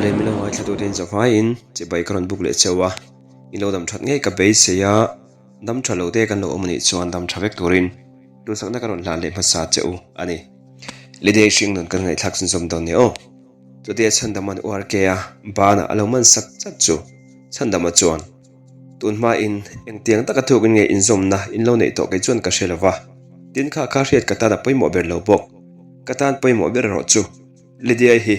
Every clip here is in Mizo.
Awle min lo ngaithla tute in zavaiin chibai ka rawn buk leh cheu a, in lo dam that ngei ka beisei a, dam tha lo te kan lo awm anih chuan dam tha vek turin duhsakna ka rawn hlan leh hmasa che u a ni. Lidei hring nun kan ngaihthlak chhunzawm dawn nia aw. Chutia Chhandama'n URK a banah a lo man sak chat chu Chhandama chuan, Tun hmain engtiang taka thukin nge inzawmna in lo neih tawh kei chuan ka hre lo va, tin kha kha hriat ka tan a pawimawh ber lo bawk. Ka tan pawimawh ber erawh chu Lydia-i hi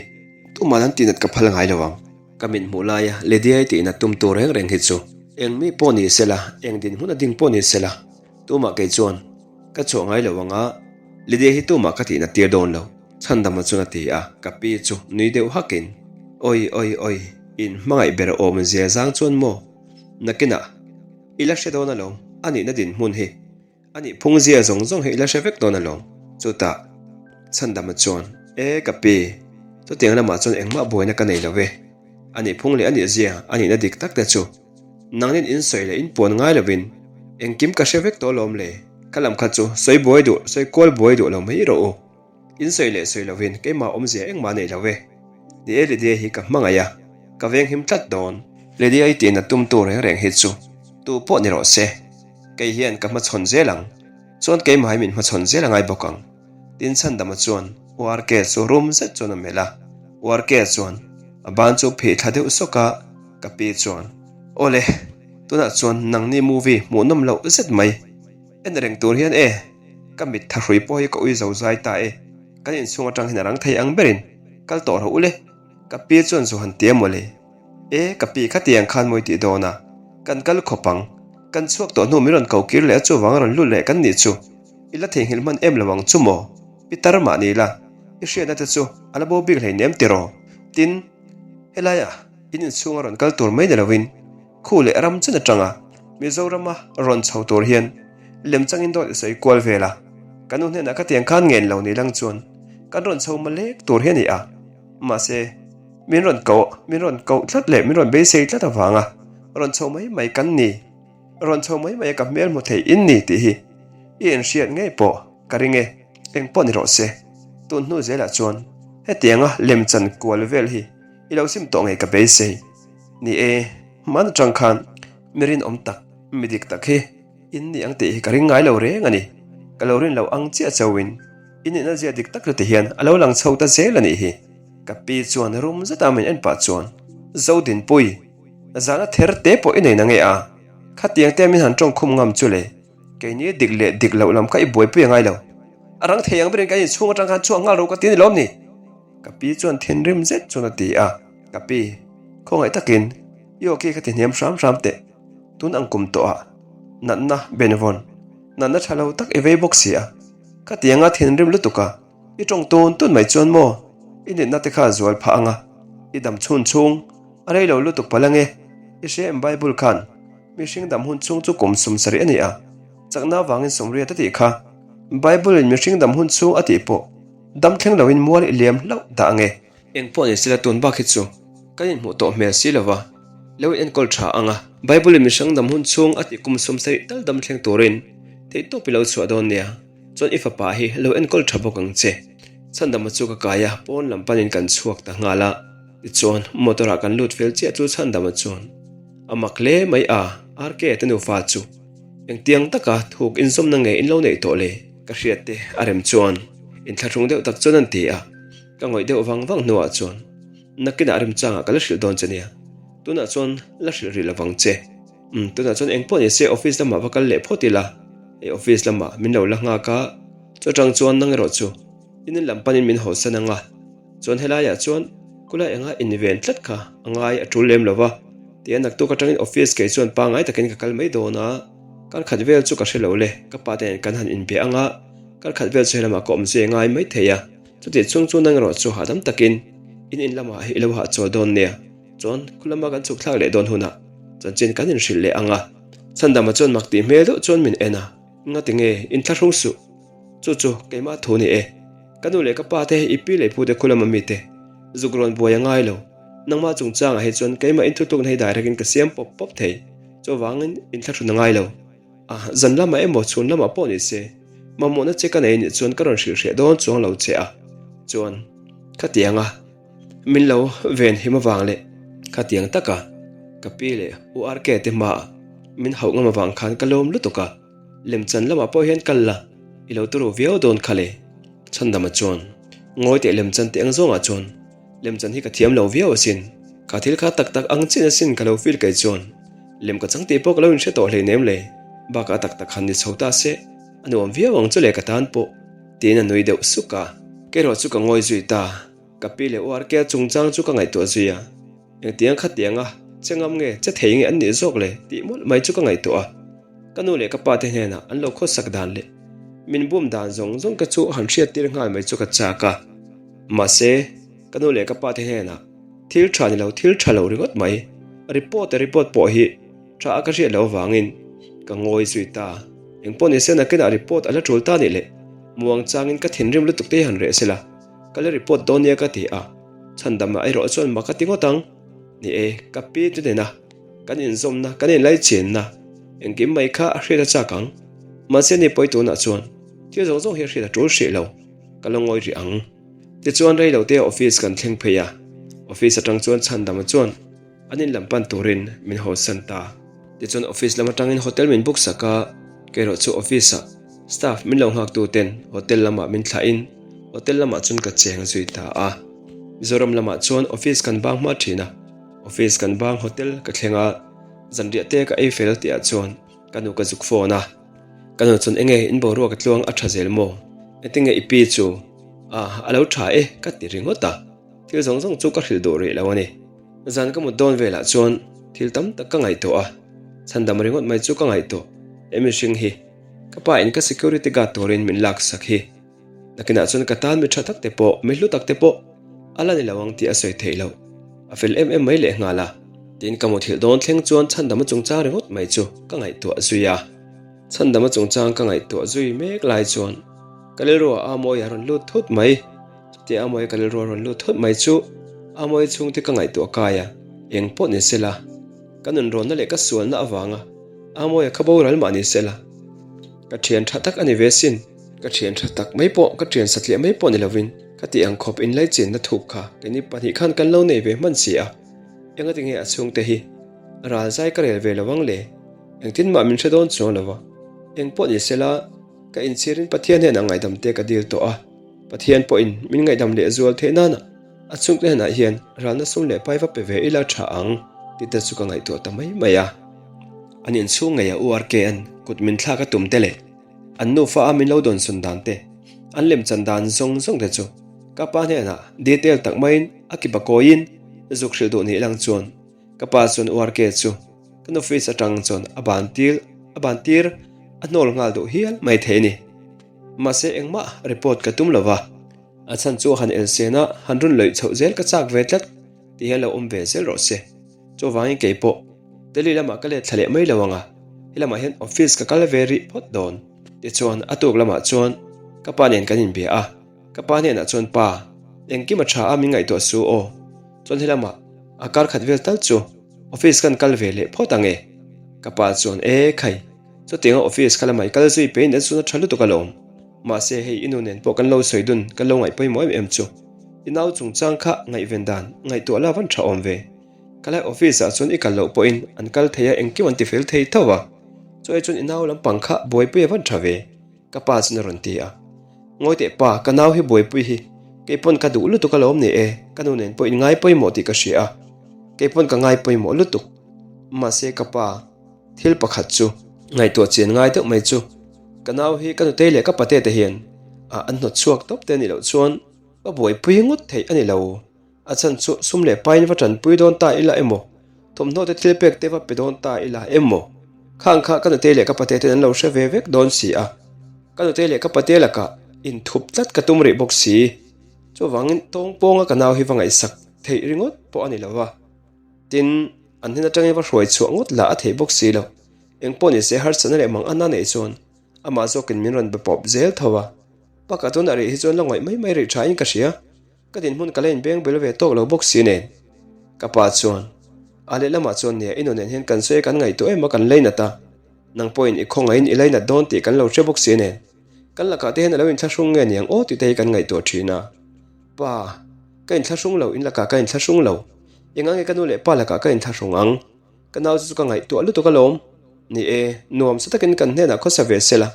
tuman an tihnat ka phal ngai lo ang. Ka mit hmuh laia Lydia-i tihnat tum tur reng reng hi chu eng mi pawh ni sela, eng dinhmun a ding pawh ni sela, tumah kei chuan ka chhuah ngai lo ang a, Lydia hi tumah ka tihnat tir dawn lo, Chhandama chuan a ti a, ka pi chu nui deuh hakin, Awi awi awi, in hmangaih ber awm zia zang chuan maw? Nakinah i la hre dawn alawm, a nihna dinhmun hi. A nih phung zia zawng zawng hi i la hre vek dawn alawm. Chutah Chhandama chuan, E ka pi, chutiang lamah chuan engmah buaina ka nei lo ve. A nih phung leh a nih zia, a nihna dik tak te chu nangnin in sawi leh in puan ngai lovin engkim ka hre vek tawh alawm le. Ka lam kha chu sawi buai duh, sawi kual buai duh lo mai rawh u. In sawi leh sawi lovin keimah awmzia engmah nei lo e. Ni e Lydia hi ka hmangaih a, ka venghim tlat dawn. Lydia i tihna tumtu reng reng hi chu tu pawh ni rawh se. Kei hian ka hmachhawn zel ang. Chuan keimah hi min hmachhawn zel a ngai bawk ang. Tin Chhandama chuan URK chu rum zet chuan a melh a. URK chuan a ban chu phih thla deuh sawk a, ka pi chuan, Awle, tunah chuan nangni movie hmuhnawm loh zet mai. En reng tur hian e, ka mit tha hrui pawh hi ka ui zo zai ta e. Kan inchhung atang hian a rang thei ang berin kal tawh rawh ule. Ka pi chuan zu han ti a mawle. E, ka pi khatiang khan mawi tih dawn a, kan kal khawp ang. Kan chhuak tawh hnu min rawn ko kir leh a chuvang a rawn lut leh kan nih chu. I la theihnghilh hman em lo ang chu maw? Pi tar mah ni la, i hriatna te chu a la bo bik hleinem tiraw? Tin, helaia in inchhung a rawn kal tur mai ni lovin khu leh ram chen atanga Mizorama rawn chho tur hian lemchangin dawt i sawi kual vel a. Ka nu hnenah khatiang khan ngen lo ni lang chuan kan rawn chho malek tur hi a ni a. Mahse, min rawn koh, min rawn koh tlat leh min rawn beisei tlat avanga rawn chho mai mai kan ni, rawn chho mai mai a ka hmel hmu thei in ni tih hi i inhriat ngei pawh ka ring e, eng pawh ni rawh se. Tun hnu zelah chuan hetianga lemchan kual vel hi i lo sim tawh ngei ka beisei. Ni e, hman atang khan mi rinawm tak, mi dik tak hi in ni ang tih hi ka ring ngai lo reng a ni. Ka lo rin loh ang chiah chauhin I nihna zia dik tak chu tihian a lo lang chho ta zel a nih hi. Ka pi chuan rum zeta min en pah chuan, Zodinpui, zahna ther te pawh i nei na nge a? Khatiang te min han tawng khum ngam chu le, keini dik leh dik loh lam kha i buaipui a ngai lo. A rang thei ang berin kan inchhung atang khan chhuak nghal ro ka ti ni lawm ni? Ka pi chuan thinrim zet chuan a ti a, Ka pi, khawngaih takin i aw ki kha ti hniam hram hram teh, tun ang kum tawhah natna benvawn, natna tha lo tak i vei bawk si a. Khatianga thinrim lutuk a, i tawng tun tun mai chuan maw i nitna te kha zual phah ang a, i dam chhun chhung a rei lo lutuk palh ange. I hria em Bible khan mihring dam hun chhung chu kum 70 a ni a, chakna avangin 80 a tih kha. Bible in mihring dam hun chhung a tih pawh dam thleng loin mual i liam hlauh dah ange. Eng pawh ni sela tun bak hi chu kan inhmuh tawh hmel si lova, lo in enkawl tha ang a. Bible in mihring dam hun chhung a tih kum 70 tal dam thleng turin theihtawp i lo chhuah dawn nia, chuan i fapa hi lo enkawl tha bawk ang che. Chhandama chu ka kai a, pawn lam panin kan chhuak ta nghal a. Tichuan motor ah kan lut fel chiah chu Chhandama chuan a mak hle mai a, RK te nufa chu engtiang taka thuk inzawmna nge in lo neih tawh le? Ka hriat te a rem chuan inthlahrung deuh tak chuan an ti a. Ka ngawih deuh vang vang hnuah chuan nakinah remchangah ka la hrilh dawn che nia, tunah chuan la hrilh rih lovang che. Umm, tunah chuan engpawh ni se office lamah va kal leh phawt ila, hei office lamah min lo la nghak a, chutang chuan nang erawh chu in in lam panin min hawsan ang a, chuan helaiah chuan kulai enga inven tlat kha a ngai a tul lem lova, tia naktuk atangin office kei chuan pangngai takin ka kal mai dawn a, kar khat vel chu ka hre lo le, ka pa te nen kan han inbe ang a, kar khat vel chu helamah ka awm zui a ngai maithei a. Chutih chhung chu nang erawh chu hahdam takin in in lamah hi i lo hahchawl dawn nia. Chuan khu lama kan chhuk thlak leh dawn hunah chanchin kan inhrilh leh ang a. Chhandama chuan mak tih hmel deuh chuan min en a, Ngati nge inthlahrung suh? Chu chu keimah thu ni e. Ka nu leh ka pa te, i pi leh pu te khu lama mite zuk rawn buai a ngai lo. Nangmah chungchangah hi chuan keimah inthutlukna hi direct in ka siam pawp pawp thei. Chuvangin inthlahrun a ngai lo. A, zan lamah emaw chhun lamah pawh ni se, mamawhna che ka nei nih chuan ka rawn hrilh hreh dawn chuang lo che a. Chuan, khatiang a. Min lo ven him avang leh khatiang taka ka pi leh U RK te hmaah min hauh ngam avang khan ka lawm lutuk a, lemchan lamah pawh hian kal la, i lo turu viau dawn kha le. Chhandama chuan, Ngawi teh lemchan teh ang zawngah chuan lemchan hi ka thiam lo viau asin, kha thil kha tak tak ang chin asin ka lo feel kei chuan lem ka chang tih pawh ka lo inhre tawh hleinem le, bakah tak tak han ni chho ta se a nuam viau ang chu le ka tan pawh, tiin a nui deuh suk a. Kerawh chu ka ngawi zui ta. Ka pi leh URK chungchang chu ka ngaihtuah zui a, engtiang khatianga che ngam nge che thei nge an nih zawk le tih mawlh mai chu ka ngaihtuah a. Ka nu leh ka pa te hnenah an lo khawsak dan leh min bum dan zawng zawng te chu han hriat tir nghal mai chu ka chak a. Mahse, ka nu leh ka pa te hnenah thil tha ni lo thil tha lo ringawt mai, report a report pawh hi tha a ka hriat loh avangin ka ngawi zui ta. Engpawh nise nakinah report a la tul ta nih leh muangchangin ka thinrim lutuk te hi han reh sela. Ka la report dawn nia ka ti a, chhandamah erawh chuan mak a ti ngawt ang. Ni e, ka pi te nena kan inzawmna, kan inlaichenna engkim mai kha a hriat a chak ang. Mahse ni pawi tunah chuan thil zawng zawng hi a hriat a tul hrih lo, ka la ngawi rih ang. Tichuan rei lo te office kan thleng phei a, office atang chuan chhandama chuan an in lam pan turin min haw san ta. Tichuan office lam atangin hotel min book sak a, kerawh chu office ah staff min lo nghak tu ten hotel lamah min thlah in hotel lamah chuan ka cheng zui ta a. Mizoram lamah chuan office kan bang hma thin a, office kan bang hotel ka thleng a, zanriah te ka ei fel tih ah chuan ka nu ka zuk phone a. Ka nu chuan enge in boruak a tluang a tha zel maw? Engtinge i pi chu? Ah a lo tha e ka ti ringawt a, thil zawng zawng chu ka hrilh duh rih lo a ni. Zan ka mut dawn velah chuan thil tam tak ka ngaihtuah a, chhandam ringawt mai chu ka ngaihtuah. He mihring hi ka pa in ka security guard turin min lak sak hi. Nakinah chuan ka tan mi tha tak te pawh, mi hlu tak te pawh a la ni lo ang tih a sawi theih loh. A fel em em mai lehnghal a. Tin ka muthilh dawn thleng chuan chhandama chungchang ringawt mai chu ka ngaihtuah zui a. Chhandama chungchang ka ngaihtuah zui mek lai chuan ka rilruah Amawi a rawn lut thut mai. Chutia Amawia ka rilru a rawn lut thut mai chu Amawia chhungte ka ngaihtuah kai a, eng pawh ni sela, ka nunrawnna leh ka sualna avanga Amawia kha boral mah ni sela, ka thian tha tak a ni ve sin. Ka thian tha tak mai pawh, ka thian satliah mai pawh ni lovin ka tih ang khawp inlaichinna thuk kha keini pahnih khan kan lo nei ve hman si a, engati nge a chhungte hi ral zai ka rel ve lo ang le? Engtin mah min hre dawn chuang lo va, eng pawh ni sela, ka inchhirin Pathian hnenah ngaihdam te ka dil tawh a. Pathian pawhin min ngaihdam leh zual theih nana a chhungte hnenah hian ralna sum leh pai va pe ve ila tha ang tih te chu ka ngaihtuah ta mai mai a. An inchhung ngei a URK-a'n kut min thlak a tum te leh an nufa a min lo dawnsawn dan te, an lemchan dan zawng zawng te chu ka pa hnenah detail tak maiin a kipa kawiin zuk hrilh duh ni ilang chuan ka pa chuan URK chu kan office atang chuan a ban tir a ban tir a hnawl nghal duh hial mai thei a ni. Mahse engmah report ka tum lo va, a chhan chu han elsen a, han run lawih chhoh zel ka chak ve tlat tih hian lo awm ve zel rawh se. Chuvangin kei pawh Delhi lamah ka let thla leh mai lo ang a, he lamah hian office ka kal ve rih phawt dawn. Tichuan a tuk lamah chuan ka pa nen kan inbia a, ka pa hnenah chuan Pa, engkim a tha a min ngaihtuah su aw, chuan he lamah a kar khat vel tal chu office kan kal ve leh phawt ang e. Ka pa chuan E khai! Chutianga office kha lamah i kal zui pein an sun a tha lutuk alawm. Mahse hei i nu nen pawh kan lo sawi dun kan lo ngaih pawimawh em em chu. I nau chungchang kha ngaihven dan ngaihtuah la van tha awm ve. Ka lai office ah chuan i kal loh pawhin an kal thei a engkim an ti fel thei tho a. Chu ai chuan i nau lampang kha buaipui a van tha ve. Ka pa chuan a rawn ti a. Ngawi teh pa, ka nau hi buaipui hi kei pawn ka duh lutuk alawm ni e, ka nu nen pawh in ngai pawimawh tih ka hria a. Kei pawn ka ngai pawimawh lutuk. Mahse ka pa. Thil pakhat chu ngaihtuah chian ngai deuh mai chu ka nau hi ka nutei leh ka pate te hian a an hnawt chhuak tawp te anih loh chuan ka buaipui ngawt theih a ni lo. A chhan chu sum leh pain va tanpui dawn ta ila emaw, thawmhnaw te thil pek te va pe dawn ta ila emaw, khang kha ka nutei leh ka pate ten an lo hre ve vek dawn si a. Ka nutei leh ka pate lakah inthup tlat ka tum rih bawk si. Chuvangin tawngpawnga ka nau hi va ngaihsak theih ringawt pawh a ni lo va. Tin, an hnen atangin va hruai chhuah ngawt lah a theih bawk si lo. Eng pawh ni se harsatna leh mang ana neih chuan amah zawkin min rawn be pawp zel tho a. Pakhat tuna rih hi chuan la ngawih mai mai rih thain ka hria. Ka dinhmun ka la inbeng bel ve tawk lo bawk si nen. Ka pa chuan, A lehlamah chuan nia i nu nen hian kan sawi kan ngaihtuah em a kan lainat a. Nang pawhin i khawngaihin i lainat dawn tih kan lo hre bawk si nen. Kan lakah te hian a lo inthlahrung nge niang aw tih te hi kan ngaihtuah thin a. Pa. Ka inthlahrung lo, in lakah ka inthlahrung lo. Enga nge ka nu leh pa lakah ka inthlahrung ang? Ka nau chu ka ngaihtuah lutuk alawm. Ni e, nuam sa takin kan hnenah khawsa ve sela.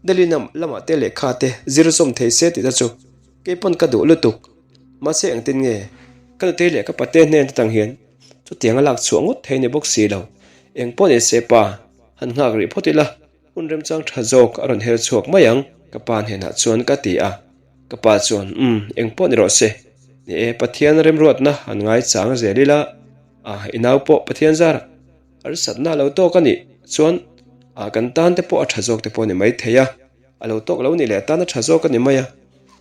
Delhi lamah te lehkha te zir zawm thei se tih te chu kei pawn ka duh lutuk. Mahse engtin nge ka nutei leh ka pate hnen te tang hian chutiang a lak chhuah ngawt thei ni bawk si lo. Eng pawh ni se pa, han nghak rih phawt ila hun remchang tha zawk a rawn her chhuak mai ang ka pa hnenah chuan ka ti a. Ka pa chuan umm eng pawh ni rawh se. Ni e, Pathian remruatna han ngaichang zel ila a i nau pawh Pathian zarah Harsatna a lo tawk a nih chuan ah kan tan te pawh a tha zawk te pawh a ni mai thei a, a lo tawk lo nih leh a tan a tha zawk a ni mai a,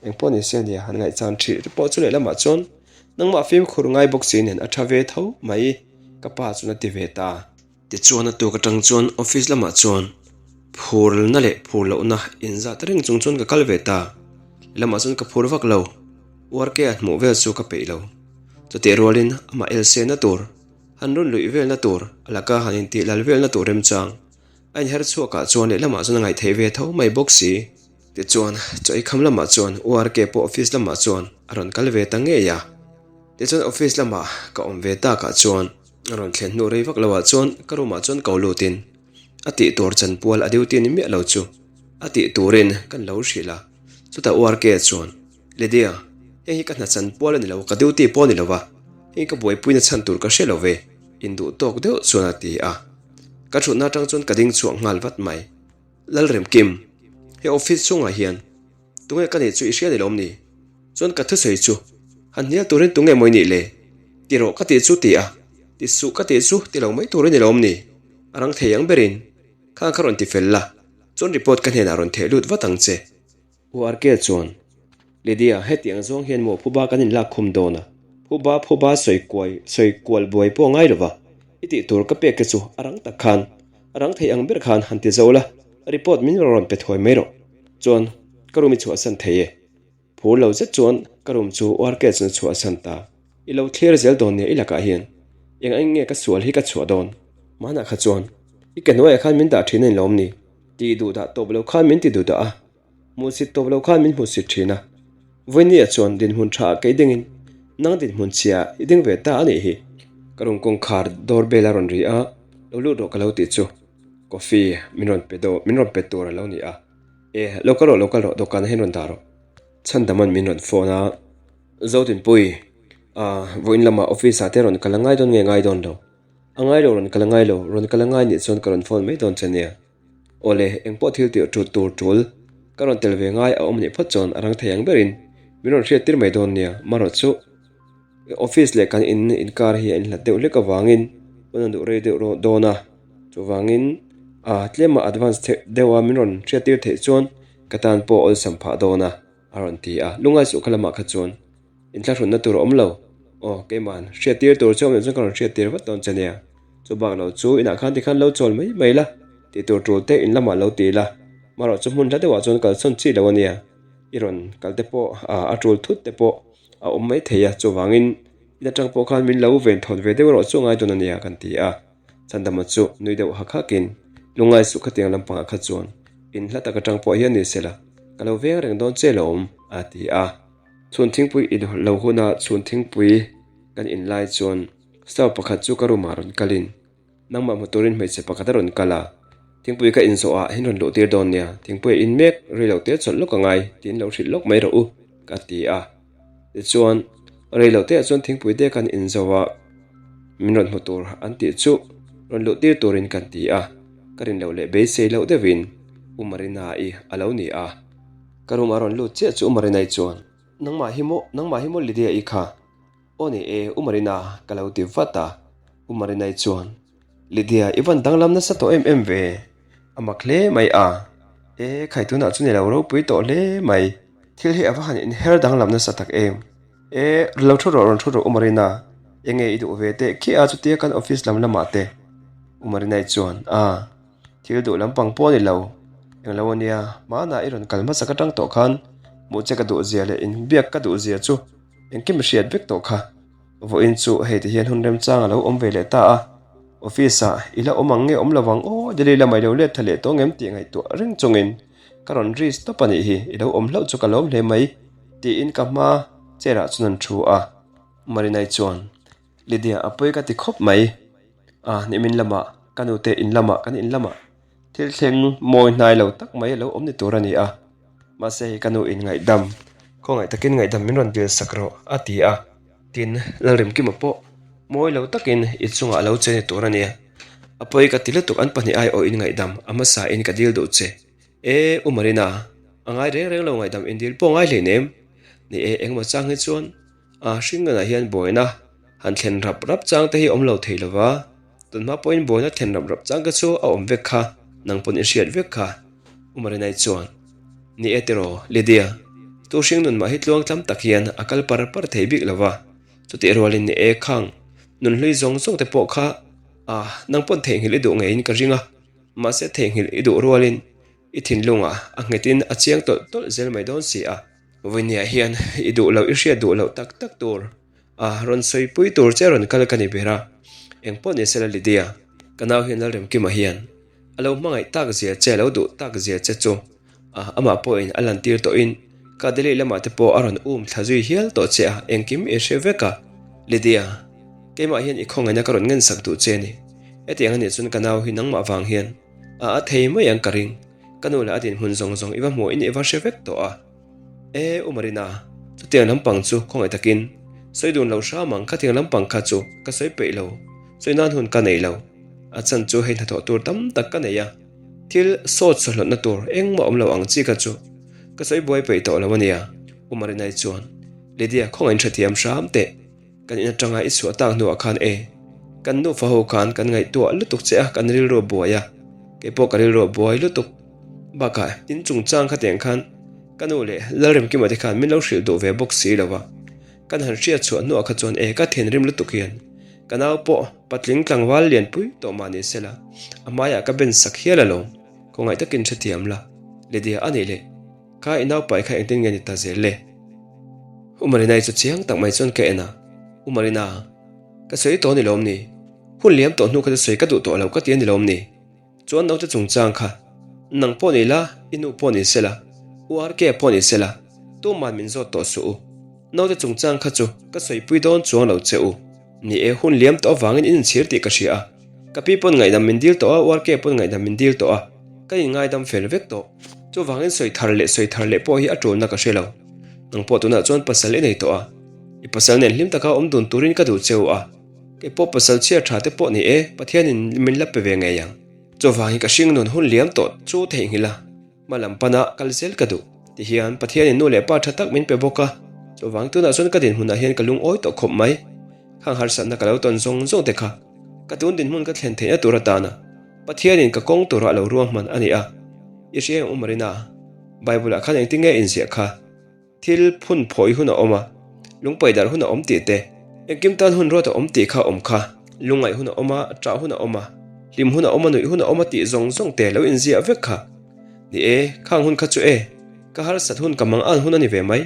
engpawh ni se nia han ngaihchan thih te pawh chu lehlamah chuan nangmah fimkhur ngai bawk si nen a tha ve tho mai ka pa chuan a ti ve ta. Tichuan a tuk atang chuan office lamah chuan phurna leh phur lohna inzat reng chung chuan ka kal ve ta, lehlamah chuan ka phur vak lo, uarke a hmuh vel chu ka peih lo, chutih rualin amah elsenna tur Han rawn luih velna tur, a laka han intih lal velna tur remchang a inher chhuakah chuan lehlamah chuan a ngaihtheih ve tho mai bawk si. Tichuan, chaw ei kham lamah chuan URK pawh office lamah chuan a rawn kal ve ta ngei a. Tichuan office lamah ka awm ve takah chuan a rawn thlen hnu rei vak loah chuan ka room ah chuan ko lutin a tih tur chanpual a duty ni miah lo chu a tih turin kan lo hrilh a. Chutah URK chuan Lydia, heng hi ka hna chan pual a ni lo, ka duty pawh a ni lo va, heng ka buaipuina chhan tur ka hre lo ve, induh tawk deuh chuan a ti a. Ka thutna atang chuan ka ding chhuak nghal vat mai. Lalremkim, he office chhungah hian tunge ka nih chu i hria ni lawm ni? Chuan ka thusawi chu han hnial turin tunge maw i nih le? Ti rawh ka tih chu ti a, ti suh ka tih chu ti lo mai tur i ni lawm ni? A rang thei ang berin khang kha rawn ti fel la, chuan report ka hnenah rawn theh lut vat ang che. URK chuan, Lydia, hetiang zawng hian maw phuba kan inlak khum dawn a? Phuba phuba sawi kuai, sawi kual buai pawh ngai lova, i tih tur ka pek te chu a rang tak khan, a rang thei ang ber khan han ti zo la, report min rawn pe thuai mai rawh. Chuan, ka room i chhuahsan thei e. Phur lo zet chuan ka room chu URK chuan a chhuahsan ta. I lo thlir zel dawn nia i lakah hian eng eng nge ka sual hi ka chhuah dawn? Hmanah kha chuan i ke hnuaiah khan min dah thin a ni lawm ni? Ti duh dah tawp lo khan min ti duh dah a. Hmuhsit tawp lo khan min hmuhsit thin a. Vawinia chuan dinhmun tha ah kei dingin nang dinhmun chhia ah i ding ve ta a nih hi. Ka room kawngkhar door bell a rawn ri a, lo lut rawh ka lo tih chu coffee min rawn pe daw min rawn pe tur a lo ni a. E, lo kal rawh lo kal rawh dawhkanah hian rawn dah rawh. Chhandama'n min rawn phone a. Zotinpui, ah vawiin lamah office ah te rawn kal a ngai dawn nge ngai dawn lo? A ngai lo rawn kal a ngai lo, rawn kal a ngai nih chuan ka rawn phone mai dawn che nia. Awle, engpawh thil tih ṭut tur ṭul ka rawn tel ve ngai a awm nih phawt chuan a rang thei ang berin min rawn hriat tir mai dawn nia, marawh chu office leh kan in inkar hi a inhlat deuh hlek avangin hun a duh rei deuh rawh dawn a, chuvangin a tlema advance theih deuha min rawn hriat tir theih chuan ka tan pawh awlsam phah dawn a, a rawn ti a, lungngai suh kha lamah kha chuan. Inthlahrunna tur a awm lo. Aw, keima'n hriattir tur chu awm loh chuan ka rawn hriattir vat dawn che nia. Chu bak lo chu inah khan tikhan lo chawl mai mai la, tih tur tul te in lamah lo ti la. Marawh chu hmun hla deuhah chuan kalsawn chi lo a nia. I rawn kal te pawh a tul thut te pawh a awm mai thei a, chuvangin in atang pawh khan min lo ven thawt ve deuh erawh chu a ngai dawn a nia kan ti a. Chandama chu nui deuh hak hakin lungngai suh khatiang lampangah kha chuan in hla tak atang pawh hian ni sela ka lo veng reng dawn che lawm a ti a. Chhun thingpui in lo huna chhun thingpui kan in lai chuan staff pakhat chu ka room ah rawn kalin nangmah hmu turin hmeichhe pakhat a rawn kal a, thingpui ka in zawh ah hin rawn luh tir dawn nia, thingpui a in mek rei lo te chawlh lawk a ngai tiin lo hrilh lawk mai rawh u ka ti a, tichuan rei lo te ah chuan thingpui te kan in zo a, min rawn hmu tur an tih chu rawn luh tir turin kan ti a, ka rin loh leh beisei loh deuhin U Marina-i a lo ni a. Ka room a rawn lut chiah chu U Marinai chuan, Nangmah hi maw, nangmah hi maw Lydia i kha? Aw ni e, U Marina, ka lo ti vat a. U Marinai chuan, Lydia, i van danglam nasa tawh em em ve? A mak hle mai a. E, khai tunah chu ni lo ropui tawh hle mai. Thil hi a va han inher danglam nasa tak em? E, lo thu rawh, rawn thu rawh U Marina, enge i duh ve teh khiah a chutia kan office lam lamah te? U Marinai chuan, A. Thil duh lampang pawh a ni lo. Englo a nia, hmanah i rawn kal hmasak atang tawh khan hmuh che ka duh zia leh inbiak ka duh zia chu engkim i hriat vek tawh kha. Vawiin chu hei ti hian hun remchang a lo awm ve leh ta a, office ah i la awm ang nge awm lo vang aw, Delhi lamah i lo let tha leh tawh ngem tih ngaihtuah reng chungin ka rawn risk tawp a nih hi, i lo awm hlauh chu ka lawm hle mai tiin ka hma. Chair ah chuan an thu a, Marinai chuan, Lydia a pawi ka ti khawp mai. A, nimin lamah ka nute in lamah kan in lamah thil thleng mawi hnai lo tak mai a lo awm ni tur a ni a. Mahse hei ka nu in ngaihdam, khawngaih takin ngaihdam min rawn dil sak rawh a ti a. Tin, Lalremkima pawh mawi lo takin i chungah a lo che ni tur a nia. A pawi ka ti lutuk an pahnih aiawhin ngaihdam a hmasa in ka dil duh che. E, U Marina, a ngai reng reng lo ngaihdam in dil pawh ngai hleinem. Ni e, engemaw chang hi chuan a hringnganah hian buaina han thlen rap rap chang te hi awm lo thei lova, tunhma pawhin buaina thlen rap rap chang te chu a awm vek kha, nang pawn i hriat vek kha. U Marinai chuan, Ni e tiraw, Lydia, tu hringnun mah hi tluang tlam tak hian a kal par par thei bik lova, chutih rualin ni e khang, nunhlui zawng zawng te pawh kha a, nang pawn theihnghilh i duh ngeiin ka ring a. Mahse theihnghilh i duh rualin i thinlungah a nghetin a chiang tawlh tawlh zel mai dawn si a. Vawinia hian i duh loh i hriat duh loh tak tak tur a rawn sawipui tur che rawn kal ka ni ber a. Engpawh ni sela Lydia, ka nau hian Lalremkima hian a lo hmangaih tak zia che a lo duh tak zia che chu a amah pawhin a lantir tawhin ka Delhi lamah te pawh a rawn um thla zui hial tawh che a, engkim i hre vek a. Lydia, keimah hian i khawngaihna ka rawn ngensak duh che a ni. Hetiang a nih chuan ka nau hi nangmah vang hian a a thei mai ang ka ring. Ka nu leh a dinhmun zawng zawng i va hmuhin i va hre vek tawh a. E, U Marina, chutiang lampang chu khawngaih takin sawi dun lo hram ang, khatiang lampang kha chu ka sawi peih lo, sawi nan hun ka nei lo. A chhan chu hei hnathawh tur tam tak ka nei a, thil sawt sawhlawtna tur engmah awm lo ang chi kha chu ka sawi buai peih tawh lo a nia, U Marinai chuan Lydia khawngaih in hrethiam hram teh. Kan in atanga i chhuah tak hnuah khan e, kan nufa ho khan kan ngaihtuah lutuk che a, kan rilru a buai a, keipawh ka rilru a buai lutuk. Bakah in chungchang khatiang khan ka nu leh Lalremkima te khan min lo hrilh duh ve bawk si lo va, kan han hriat chhuah hnuah kha chuan e ka thinrim lutuk hian ka nau pawh patling tlangval lianpui tawh mah ni sela a hmaiah ka ben sak hial alawm, khawngaih takin hrethiam la, Lydia a nih leh. Kha i naupai kha engtin nge ni ta zel le? U Marinai chu chiang tak mai chuan ka en a, U Marina, ka sawi tawh a ni lawm ni? Hun liam tawh hnu kha chu sawi ka duh tawh lo ka ti a ni lawm ni? Chuan naute chungchang kha, nang pawh ni la, i nu pawh ni se la, U RK pawh ni se la, tuman min zawt tawh suh u. Naute chungchang kha chu ka sawipui dawn chuang lo che u. Ni e, hun liam tawh avangin in inchhir tih ka hria a. Ka pi pawn ngaihdam min dil tawh a, URK pawn ngaihdam min dil tawh a, ka inngaidam fel vek tawh. Chuvangin sawi thar leh sawi thar leh pawh hi a tulna ka hre lo. Nang pawh tunah chuan pasal i nei tawh a, i pasal nen hlim taka awm dun turin ka duh cheu a. Kei pawh pasal chhiar tha te pawh ni e, Pathianin min la pe ve ngei ang. Chuvangin ka hringnun hun liam tawh chu theihnghilh a. Hma lam pana kal zel ka duh. Tihian Pathianin nu leh pa tha tak min pe bawk a, chuvang tunah chuan ka dinhmunah hian ka lungawi tawh khawp mai. Khang harsatna ka lo tawn zawng zawng te kha ka tun dinhmun ka thlen theihna tur atana Pathianin ka kawng tura a lo ruahman a ni a. I hria em u Marina? Bible-ah khan engtin nge inziah kha? Thil phun phawi hun a awm a, lungpai darh hun a awm tih te, engkim tan hun ruat a awm tih kha a awm kha, lungngaih hun a awm a, ṭah hun a awm a, hlim hun a awm a, nuih hun a awm a tih zawng zawng te lo inziah vek kha. Ni e, khang hun kha chu e, ka harsat hun ka mang an hun a ni ve mai.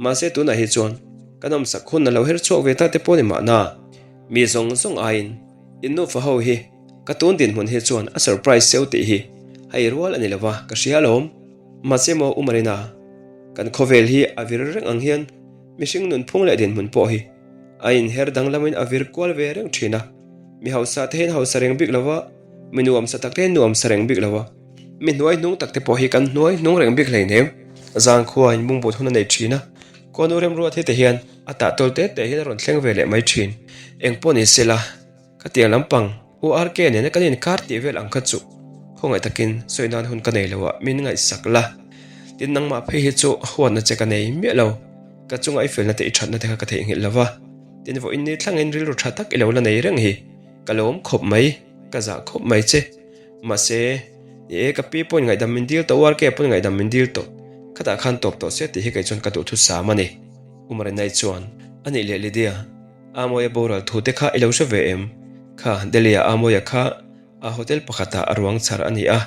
Mahse tunah hi chuan ka nawmsak hun a lo her chhuak ve ta te pawh ni mahna. Mi zawng zawng aiin in nufa ho hi ka tun dinhmun hi chuan a surprise cheu tih hi hei rual a ni lova ka hria alawm. Mahse maw U Marina, kan khawvel hi a vir reng ang hian mihring nunphung leh dinhmun pawh hi a inher danglamin a vir kual ve reng thin a. Mi hausa te hian hausa reng bik lova, mi nuamsa tak te hian nuamsa reng bik lova, mi hnuai hnung tak te pawh hi kan hnuai hnung reng bik hleinem. Zangkhua in bungbut hun a nei thin a, khuanu remruat hi te hian a tah tawl te te hian a rawn thleng ve leh mai thin. Engpawh ni sela. Khatiang lampang URK nena kan inkar tih vel ang kha chu khawngaih takin sawi nan hun ka nei lo a, min ngaihsak la. Tin nangmah phei hi chu huatna che ka nei miah lo, ka chunga i felna te i thatna te kha ka theihnghilh lo va, tin vawiin ni thlangin rilru tha tak i lo la nei reng hi ka lawm khawp mai, ka zah khawp mai che. Mahse, ni e ka pi pawhin ngaihdam min dil tawh, URK pawhin ngaihdam min dil tawh, khatah khan tawp tawh se tih hi kei chuan ka duhthusam a ni. U Marinai chuan, Anih leh Lydia, Amawia boral thu te kha i lo hre ve em? Kha, Delhi-a Amawia kha a hotel pakhatah a ruang chhar a ni a,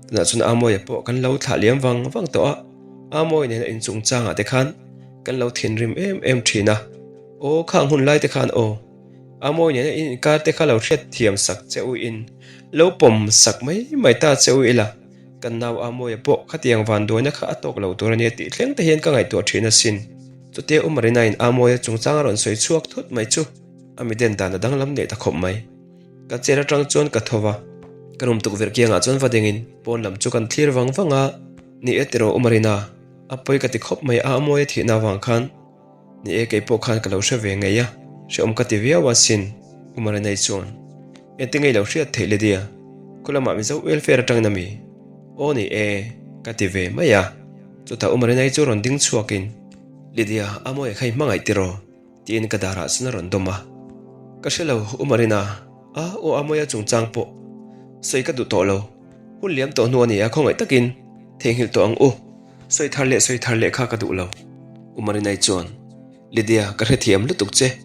tunah chuan Amawia pawh kan lo thlah liam vang vang tawh a, Amawia nena inchungchangah te khan kan lo thinrim em em thin a, aw khang hun lai te khan aw, Amawia nena in inkar te kha lo hriat thiam sak che u in lo pawm sak mai mai ta che u ila, kan nau Amawia pawh khatiang vanduaina kha a tawk lo tur a nia tih thleng te hian ka ngaihtuah thin asin. Chutia U Marina-in Amawia chungchang a rawn sawi chhuak thut mai chu a mi den dan a danglam leh ta khawp mai. Ka chair atang chuan ka tho va, ka room tukverh kiangah chuan va dingin pawn lam chu kan thlir vang vang a, Ni e tiraw U Marina, a pawi ka ti khawp mai a Amawia thihna avang khan. Ni e keipawh khan ka lo hre ve ngei a, hrehawm ka ti viau a sin, U Marinai chuan. Engtin nge i lo hriat theih Lydia? Khaw lamah Mizo welfare atangin a mi? Aw ni e, ka ti ve mai a. Chutah U Marinai chu rawn ding chhuakin, Lydia, a mawi kha i hmangaih tiraw? tiin ka darah chuan a rawn dawm a. Ka hre lo, U Marina, a aw a mawia chungchang pawh sawi ka duh tawh lo. Hun liam tawh hnu a ni a, khawngaih takin theihnghilh tawh ang u. Sawi thar leh sawi thar leh kha ka duh lo. U Marinai chuan, Lydia, ka hrethiam lutuk che.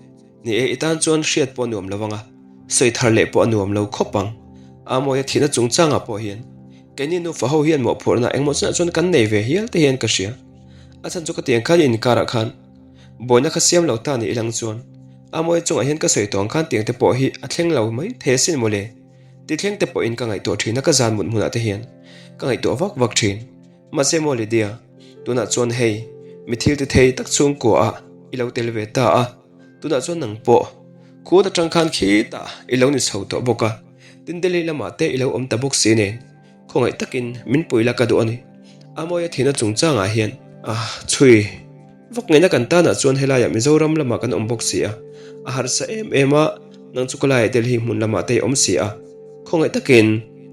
Ni e, i tan chuan hriat pawh a nuam lo ang a, sawi thar leh pawh a nuam lo khawp ang. Amawia thihna chungchangah pawh hian keini nufa ho hian mawhphurhna engmaw chunah chuan kan nei ve hial te hian ka hria. A chhan chu ka tiang khan i inkarah khan buaina kha siam lo ta ni ilang chuan Amawia chungah hian ka sawi tawh ang khan tiang te pawh hi a thleng lo mai thei asin mawle. Ti thleng te pawhin ka ngaihtuah thin a, ka zan mut hmunah te hian ka ngaihtuah vak vak thin. Mahse maw Lydia, tunah chuan hei, mi thil ti thei tak chhungkua ah i lo tel ve ta a, tunah chuan nang pawh khut atang khan khitah i lo ni chho tawh bawk a, tin Delhi lamah te i lo awm ta bawk si nen, khawngaih takin min pui la ka duh a ni. Amawia thihna chungchangah hian a chhui vak ngeina kan tanah chuan helaiah Mizoram lamah kan awm bawk si a, a harsa em em a, nang chu ka laiah Delhi hmun lamah te i awm si a, khawngaih takin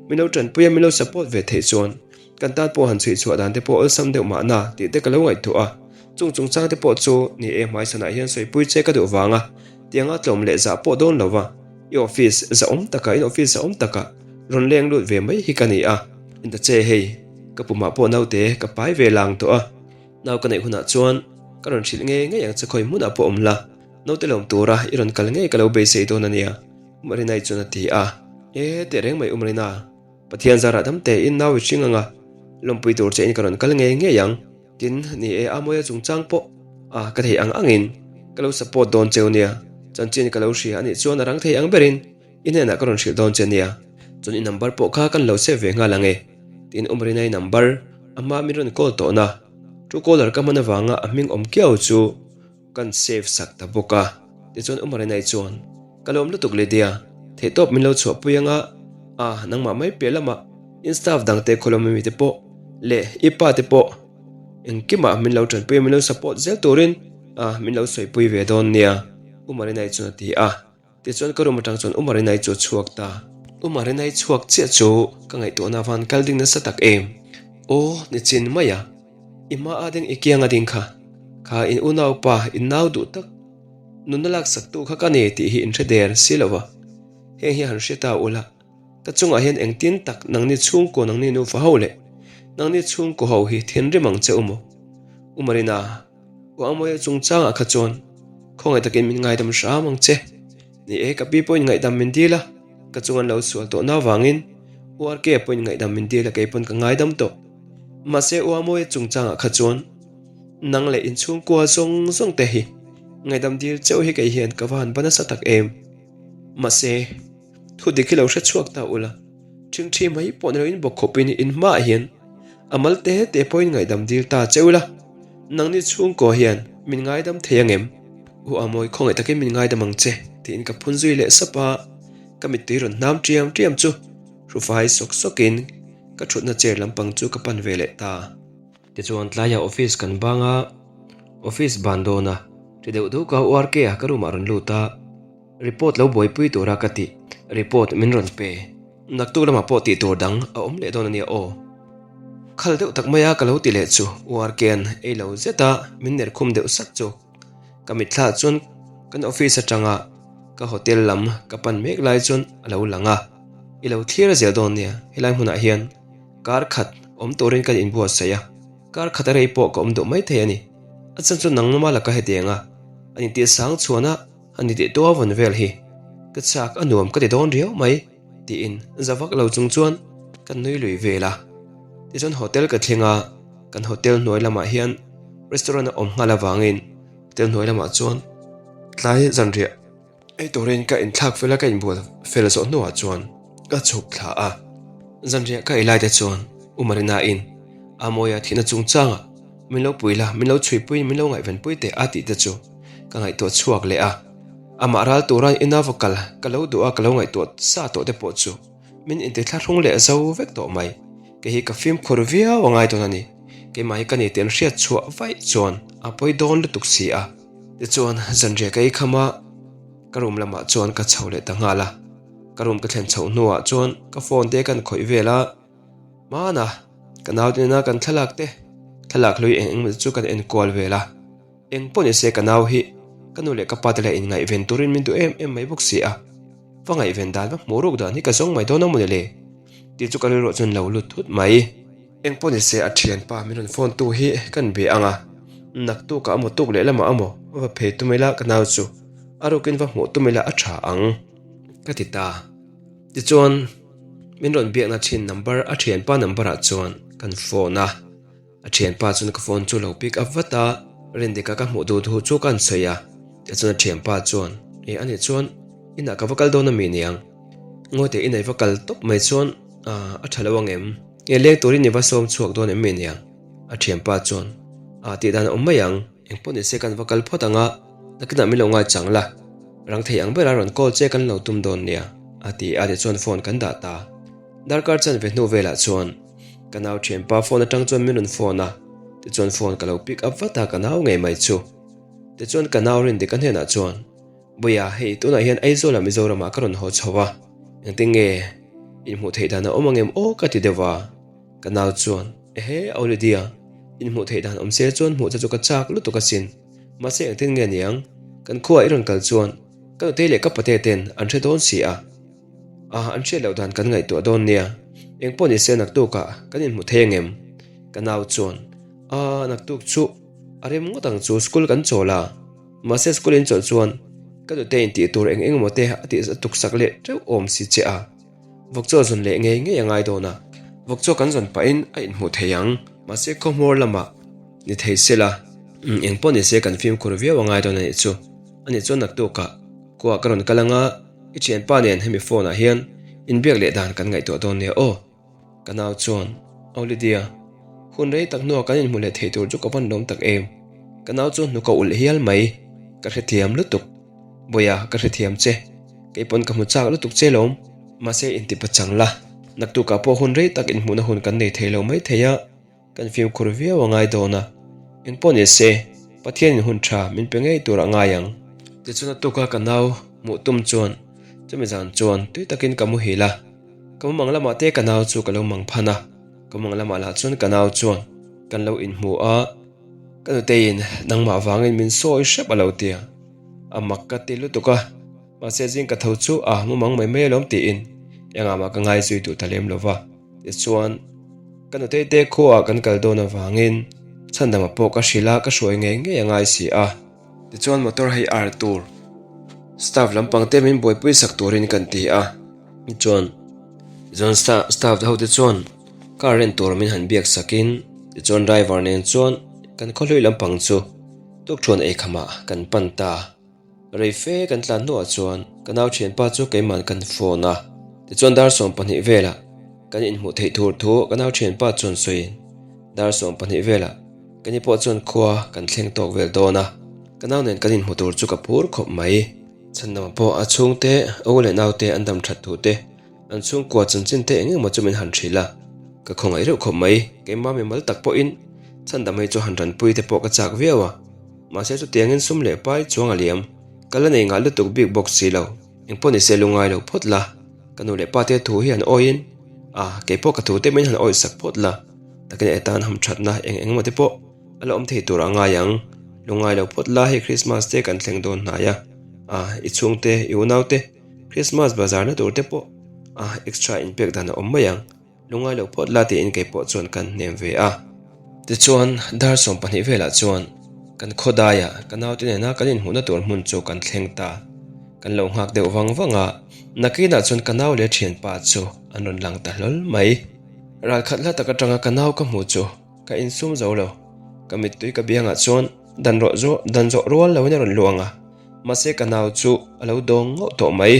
min lo tanpui a, min lo support ve theih chuan Kan tan pawh han chhuih chhuah dan te pawh awlsam deuh mahna tih te ka lo ngaihtuah a, chung chungchang te pawh chu ni e hmaichhanah hian sawipui che ka duh vang a, tianga tlawm leh zah pawh dawn lo va, i office zahawm takah in office zahawm takah rawn leng lut ve mai hi ka ni a. Inta che hei, ka pumah pawh naute ka pai ve lang tawh a, nau ka neih hunah chuan ka rawn hrilh ngei ngei ang che khawi hmunah pawh awm la, naute lawm tura i rawn kal ngei ka lo beisei dawn a nia, Umarinai chuan a ti a. E, tehreng mai Umarina. Pathian zarah dam tein nau i hring anga lawmpui tur che in ka rawn kal ngei ngei ang. Tin, ni e, Amawia chungchang pawh a ka thei ang angin ka lo support dawn cheu nia. Chanchin ka lo hria anih chuan a rang thei ang berin i hnenah ka rawn hrilh dawn che nia. Chuan i number pawh kha kan lo save ve nghal ang e. Tin, Umrinai number a hma min rawn call tawhna Truecaller ka hman avanga a hming awm kiau chu Kan save sak ta bawk a. Tichuan U Marinai chuan, Ka lawm lutuk Lydia, theihtawp min lo chhuahpui anga, a, nangmah mai piah lamah in staff dangte khawlawm ami te pawh leh i pa te pawh engkimah min lo tanpui a, min lo support zel turin a, min lo sawipui ve dawn nia, U Marinai chuan a ti a. Tichuan ka room atang chuan U Marinai chu a chhuak ta. U Marinai chhuak chiah chu ka ngaihtuahna avan kal ding nasa tak em? Aw, nichin mai a, i hma a ding i kiang a ding kha, kha in unaupa in nau duh tak nunna laksak tu kha ka ni tih hi in hre der si lo va, heng hi han hre ta ula, ka chungah hian engtin tak nangni chhungkaw nangni nufa ho leh nangni chhungkaw ho hi thinrim ang che u maw? U Marina. Uangmawia chungchangah kha chuan khawngaih takin min ngaidam hram ang che. Ni e, ka pi pawhin ngaihdam min dil a, ka chung an lo sual tawh na avangin URK pawhin ngaihdam min dil a, kei pawn ka ngaidam tawh. Mahse Uangmawia chungchangah kha chuan nang leh inchhungkua zawng zawng te hi ngaihdam dil cheuh hi kei hian ka va han ba nasa tak em. Mahse, thu dik hi lo hre chhuak ta ula, ṭhingṭhi mai pawh ni loin bawk khawpin in hmaah hian a mal te te pawhin ngaihdam dil ta che ula, nangni chhungkaw hian min ngaidam thei angem? U Amawi khawngaih takin min ngaidam ang che tiin ka phun zui leh sap a, ka mittui rawn hnam ṭiam ṭiam chu hrufai sawk sawkin ka ṭhutna chair lampang chu ka pan ve leh ta. Tichuan tlaiah office kan bang a, office ban dawn a, ṭi deuh deuh ka URK a ka room ah rawn lut a. Report lo buaipui tura ka tih report min rawn pe. Naktuk lamah pawh tih tur dang a awm leh dawn a nia aw. Khal deuh tak maia ka lo ti leh chu URK'n ei lo zeta min ner khum deuh sak chu ka mitthla chuan kan office atanga ka hotel lam ka pan mek lai chuan a lo lang a, i lo thlir zel dawn nia helai hmunah hian kar khat awm turin kan inbuatsaih a, kar khat a rei pawh ka awm duh maithei a ni. A chhan chu nangmah laka hetiang a an intihsang chhuan a. A ni tih tua vawn vel hi ka chak a nuam ka ti dawn riau mai tiin za vak lo chung chuan kan nui lui vel a. Tichuan hotel ka thleng a, kan hotel hnuai lamah hian restaurant a awm nghal avangin hotel hnuai lamah chuan tlai zanriah ei turin ka inthlak fel a, ka inbual fel zawh hnuah chuan ka chhuk thla a. Zanriah ka ei lai te chuan U Marina-in Amawia thihna chungchangah. Min lo pui la, min lo chhuipui, min lo ngaihvenpui teh a tih te chu ka ngaihtuah chhuak leh a. Amah ral tura ina va kal ka lo duh a, ka lo ngaihtuah sa tawh te pawh chu min intithlahrung leh zo vek tawh mai. Kei hi ka fimkhur viau a ngai dawn a ni. Keimah hi ka ni tih an hriat chhuah vaih chuan a pawi dawn lutuk si a. Tichuan zanriah ka ei kham a, ka room lamah chuan ka chho leh ta nghal a. Ka room ka thlen chhoh hnuah chuan ka phone te kan khawih vel a, hmana ka nau te nena kan thlalak te, thlalak hlui eng eng chu kan enkual vel a. Eng pawh nise ka nau hi ka nu leh ka pa te la inngaihven turin min duh em em mai bawk si a, va ngaihven dan va hmuh ruk dan hi ka zawng mai dawn a mawni le tih chu ka rilruah chuan lo lut thut mai. Eng pawh nise a thianpa min rawn phone tu hi kan be ang a, naktukah amaw tuk leh lamah amaw va phei tum ila ka nau chu a rukin va hmuh tum ila a tha ang ka ti ta. Tichuan min rawn biakna thin number a thianpa number ah chuan kan phone a. A thianpa chuan ka phone chu lo pick up vat a, Rindika ka hmuh duh thu chu ka han sawi a, tichuan a thianpa chuan, E anih chuan inah ka va kal dawn ami niang? Ngawi teh inah i va kal tawp mai chuan a tha lo ang em? Nge leng turin i va sawm chhuak dawn em mi niang? A thianpa chuan, A tih dan a awm mai ang, engpawh nise kan va kal phawt ang a, nakinah min lo ngai chang la, rang thei ang bera rawn call che kan lo tum dawn nia, a ti a tichuan phone kan dah ta. Darkar chanve hnu velah chuan Ka nau thianpa phone atang chuan min rawn phone a, tichuan phone ka lo pick up vat a ka nau ngei mai chu. Tichuan ka nau Rindika hnenah chuan, Buia hei tunah hian Aizawlah Mizoramah ka rawn haw chho a, engtin nge inhmuh theih dan a awm angem aw ka ti deuh a. Ka nau chuan, Ehe Aulidia, inhmuh theih dan awm se chuan hmuh che chu ka chak lutuk asin, mahse engtin nge niang, kan khuaah i rawn kal chuan ka nutei leh ka pate ten an hre dawn si a. A, an hriat loh dan kan ngaihtuah dawn nia. Eng pawh nise naktukah kan inhmu thei angem? Ka nau chuan, A, naktuk chu a rem ngawt ang chu, school kan chawl a. Mahse school in chawlh chuan ka nute in tih tur eng eng emaw te a tih a tuksak leh teuh awm si che a. Vawkchaw zawn leh ngei ngei a ngai dawn a. Vawkchaw kan zawn pahin a inhmuh thei ang. Mahse khawhmawr lamah ni thei sela, eng pawh nise kan fimkhur viau a ngai dawn a nih chu. Ani chuan naktukah khuaah ka rawn kal anga. I thianpa nen hemi phone ah hian inbiak leh dan kan ngaihtuah dawn nia aw. Ka nau chuan, Aw Lydia, hun rei tak hnuah kan inhmu leh thei tur chu ka van lawm tak em. Ka nau chu hnu ka ulh hial mai, ka hrethiam lutuk. Bawiha, ka hrethiam che. Kei pawn ka hmu chak lutuk che lawm. Mahse inti pachang la, naktukah pawh hun rei tak inhmuhna hun kan nei thei lo mai thei a. Kan fimkhur viau a ngai dawn a, engpawh ni se, Pathianin hun tha min pe ngei tur a ngai ang. Tichuan a tuka ka nau hmuh tum chuan chumi zan chuan tui takin ka muhil a, ka mumang lamah te ka nau chu ka lo mang phan a, ka mumang lamah lah chuan ka nau chuan kan lo inhmu a, ka nuteiin nangmah vangin min sawi hrep a lo ti a, a mak ka ti lutuk a, mahse zing ka tho chu a mumang mai mai alawm tiin engah mah ka ngai zui duh ta lem lo va. Tichuan, ka nutei te khuaah kan kal dawn avangin chhandama pawh ka hrilh a, ka hruai ngei ngei a ngai si a. Tichuan motor hei ar tur staff lampang te min buaipui sak turin kan ti a. Tichuan, tichuan staff ho te chuan car rent tur min han biak sakin tichuan driver nen chuan kan khawhlui lampang chu tukthuan eikhamah kan pan ta. Rei fe kan tlan hnuah chuan ka nau thianpa chu keiman kan phone a, tichuan dar 12 velah kan inhmuh theih tur thu ka nau thianpa chuan sawiin dar 12 velah ka ni pawh chuan khua kan thleng tawk vel dawn a, ka nau nen kan inhmu tur chu ka phur khawp mai. Chhandama pawh a chhungte, a u leh naute an dam that thu te, An chhungkua chanchin te eng engmaw chu min han hrilh a, ka khawngaih reuh khawp mai. Keimah mimal tak pawhin chhandam hei chu han ranpui te pawh ka chak viau a, mahse chutiangin sum leh pai chuang a liam. Ka la nei ngah lutuk bik bawk si lo. Engpawh nise lungngai lo phawt la, ka nu leh pa te thu hi han awiin, a, keipawh ka thu te min han awih sak phawt la, takin e tan hamthatna eng engmaw te pawh a la awm thei tur a ngai ang. Lungngai lo phawt la, hei Krismas te kan thleng dawn hnai a, a, i chhungte, i unaute, Christmas bazar na tur te pawh a extra in pek dan a awm mai ang, lungngai lo phawt la tiin kei pawh chuan kan hnem ve a. Tichuan dar 12 velah chuan kan khaw daiah ka naute nena kan inhmuhna tur hmun chu kan thleng ta. Kan lo nghak deuh vang vang a, nakinah chuan ka nau leh thianpa chu an rawn lang ta hlawl mai. Ralkhat hla tak atanga ka nau ka hmuh chu ka insum zo lo, ka mittui ka biangah chuan dan rawh zawh dan zawh rual loin a rawn luang a. Mahse ka nau chu a lo dawng ngauh tawh mai.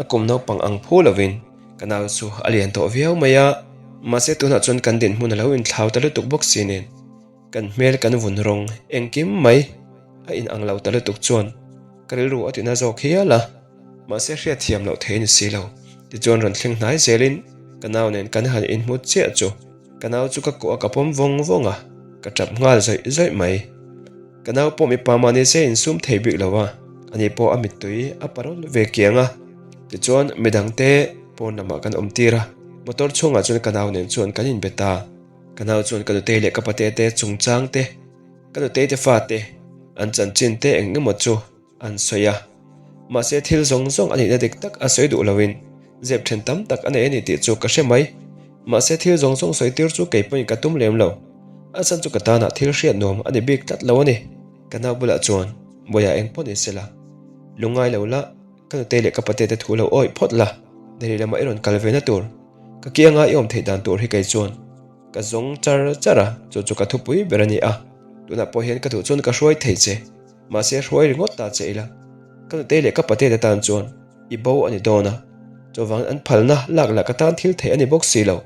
A kum naupang ang phu lovin ka nau chu a lian tawh viau mai a, mahse tunah chuan kan dinhmun a lo inthlau ta lutuk bawk si nen. Kan hmel kan vun rawng engkim mai a inang lo ta lutuk chuan ka rilru a tina zawk hial a, mahse hriatthiam loh thei a ni si lo. Tichuan rawn thleng hnai zelin ka nau nen kan han inhmu chiah chu ka nau chu ka kuah ka pawm vawng vawng a, ka tap nghal zawih zawih mai. Ka nau pawh mipa mahni se insum thei bik lo a, ani pawh a mittui a parawl ve kiang a. Tichuan midangte pawn lamah kan awm tir a, motor chhungah chuan ka nau nen chuan kan inbe ta. Ka nau chuan ka nutei leh ka pate te chungchang te, ka nutei te fate an chanchin te eng emaw chu an sawi a. Mahse thil zawng zawng a nihna dik tak a sawi duh loin zep then tam tak a nei a ni tih chu ka hre mai. Mahse thil zawng zawng sawi tir chu kei pawhin ka tum lem lo. A chhan chu ka tanah thil hriat nuam a ni bik tlat lo a ni. Ka nau bulah chuan Bawiha eng pawh ni sela, lungngai lo la, Ka nutei leh ka pate te thu lo awih phawt la, Delhi lamah i rawn kal ve na tur. Ka kianga i awm theih dan tur hi kei chuan ka zawng char char a, chu chu ka thupui ber a ni a. Tunah pawh hian ka duh chuan ka hruai thei che, mahse hruai ringawt ta che ila. Ka nutei leh ka pate te tan chuan i bo a ni dawn a, chuvangin an phalna lak lah ka tan thil theih a ni bawk si lo.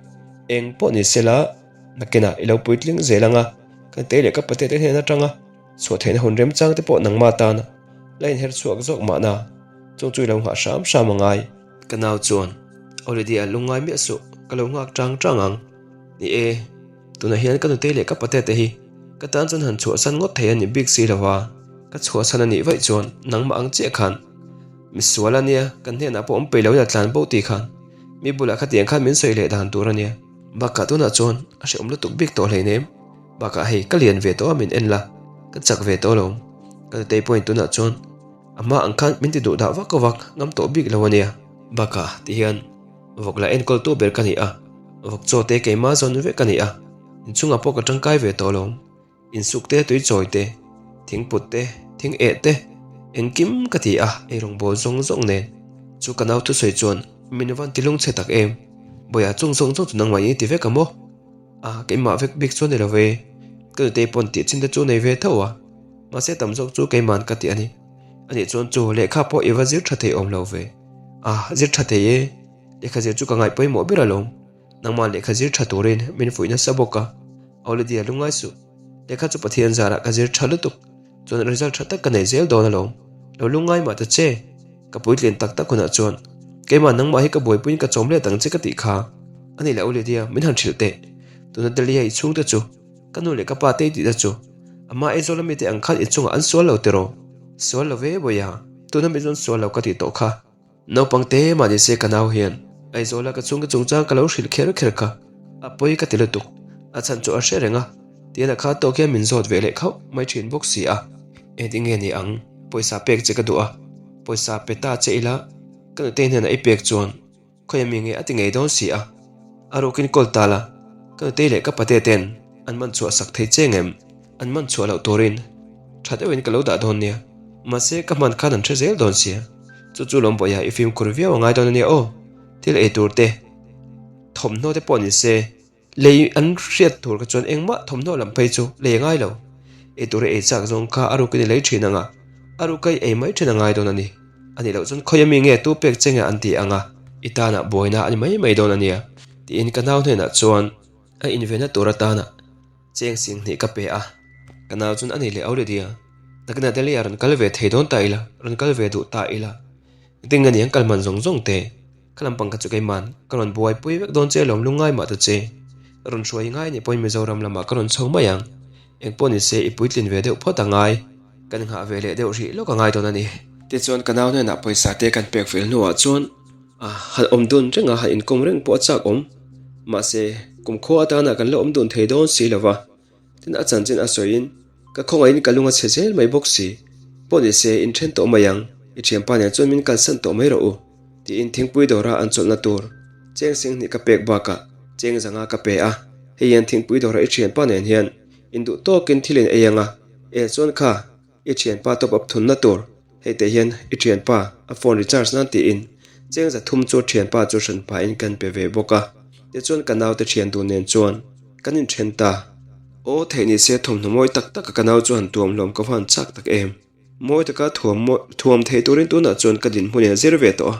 Eng pawh ni sela, nakinah i lo puitling zel ang a, ka nutei leh ka pate te hnen atanga Chhuah theihna hun remchang te pawh nangmah tan la inher chhuak zawk mahna, chung chu i lo nghah hram hram a ngai. Ka nau chuan, Aw Lydia, lungngai miah suh, ka lo nghak tang tang ang. Ni e, tunah hian ka nutei leh ka pate te hi ka tan chuan han chhuahsan ngawt thei a ni bik si lo a, ka chhuahsan a nih vaih chuan nangmah ang chiah khan misual a nia, kan hnenah pawh awm peih lo ila tlan bo tih khan mi bulah khatiang khan min sawi leh dan tur a nia. Bakah tunah chuan a hrehawm lutuk bik tawh hleinem. Bakah hei ka lian ve tawh a min en la, ka chak ve tawh lo. Ka nutei pawhin tunah chuan a hma ang khan min ti duh dah vak vak ngam tawh bik lo a nia. Bakah ti hian vawk la enkawltu ber ka ni a, vawk chaw te keimah zawn vek ka ni a, inchungah pawh ka tangkai ve tawh lo. Insuk te, tui chawi te, thingput te, thing eh te, engkim ka ti a, eirawngbawl zawng zawng nen. Chu ka nau thusawi chuan min van ti lungchhe tak em? Bawiha chung zawng zawng chu nangmah in i ti vek a maw? A, keimah vek bik chuan ni lo ve. Ka nutei pawn tih chin te chu nei ve tho a. Mahse tam zawk chu keiman ka ti a ni. Anih chuan chu lehkha pawh i va zir tha thei awm lo ve. A, zir tha thei e. Lehkha zir chu ka ngaih pawimawh ber alawm. Nangmah lehkha zir tha turin min fuih nasa bawk a. Aulidia lungngai suh. Lehkha chu Pathian zarah ka zir tha lutuk. Chuan result tha tak ka nei zel dawn alawm. Lo lungngai mah ta che. Ka puitlin tak tak hunah chuan keimah nangmah hi ka buaipuiin ka chawm let ang che ka tih kha. A nih loh Lydia, min han hrilh teh. Tuna Delia i chhungte chu, ka nu leh ka pa te i tihna chu, ama Aizawl ami te ang khan i chungah an sual lo tiraw? Sual lo ve Bawiha, tuna mi chuan sual lo ka tih tawh kha. Naupang te mah ni se ka nau hian Aizawla ka chhungte chungchang ka lo hrilh kher kher kha a pawi ka ti lutuk. A chhan chu a hre reng a, tian a kha tawk hian min zawt ve leh khauh mai thin bawk si a. Engtin nge ni ang, pawisa pek che ka duh a, pawisa pe ta che ila ka nutei hnenah i pek chuan khawi ami nge a ti ngei dawn si a. A rukin kawl ta la, ka nutei leh ka pate ten an man chhuah sak thei che ngem? An man chhuah loh turin tha deuhin ka lo dah dawn nia, mahse ka hman khan an hre zel dawn sia. Chu chu lawm bawiha i fimkhur viau a ngai dawn a nia aw, thil ei tur te, thawmhnaw te pawh ni se, lei an hriat tur kha chuan engmah thawmhnaw lam phei chu lei a ngai lo. Ei tur i ei chak zawng kha a rukin i lei thin ang a, a ruka i ei mai thin a ngai dawn a ni. A nih loh chuan khawi ami nge tu pek che nge an ti ang a, i tanah buaina a ni mai mai dawn a nia, tiin ka nau hnenah chuan a invenna tur atana Cheng sing hnih ka pe a, ka nau chuan a ni leh Aurelia, nakinah Delhi ah rawn kal ve thei dawn ta ila, rawn kal ve duh ta ila. Engtin nge ni an kal man zawng zawng te? Ka lampang kha chu keiman ka rawn buaipui vek dawn che alawm lungngai mah ta che. Rawn hruai ngai anih pawhin Mizoram lamah ka rawn chho mai ang. Engpawh ni se i puitlin ve deuh phawt a ngai. Kan nghah ve leh deuh rih lawk a ngai dawn a ni. Tichuan ka nau hnenah pawisa te kan pek fel hnuah chuan han awm dun reng a, han inkawm reng pawh a chak awm. Mahse, kumkhua atana kan la awm dun thei dawn si lo va. Tin, a chanchin a sawiin, Ka khawngaihin ka lung a chhe zel mai bawk si. Pawh ni se, inthen tawh mai ang. I thianpa nen chuan min kalsan tawh mai rawh u, tiin thingpui dawra an chawlhna tur cheng singhnih ka pek bakah cheng zanga ka pe a. Hei hian thingpui dawra i thianpa nen hian induh tawkin thil in ei ang a, e chuan kha I thianpa top up thunna tur hei teh hian i thianpa a phone recharge nan tiin cheng za thum chu thianpa chu hran pahin kan pe ve bawk a, tichuan ka naute thian dun nen chuan kan inthen ta. Aw theih ni se thawmhnaw mawi tak tak a ka nau chu han tuam hlawm ka va han chak tak em. Mawi taka thuam mawi thuam thei turin tunah chuan ka dinhmun in a zir ve tawh a,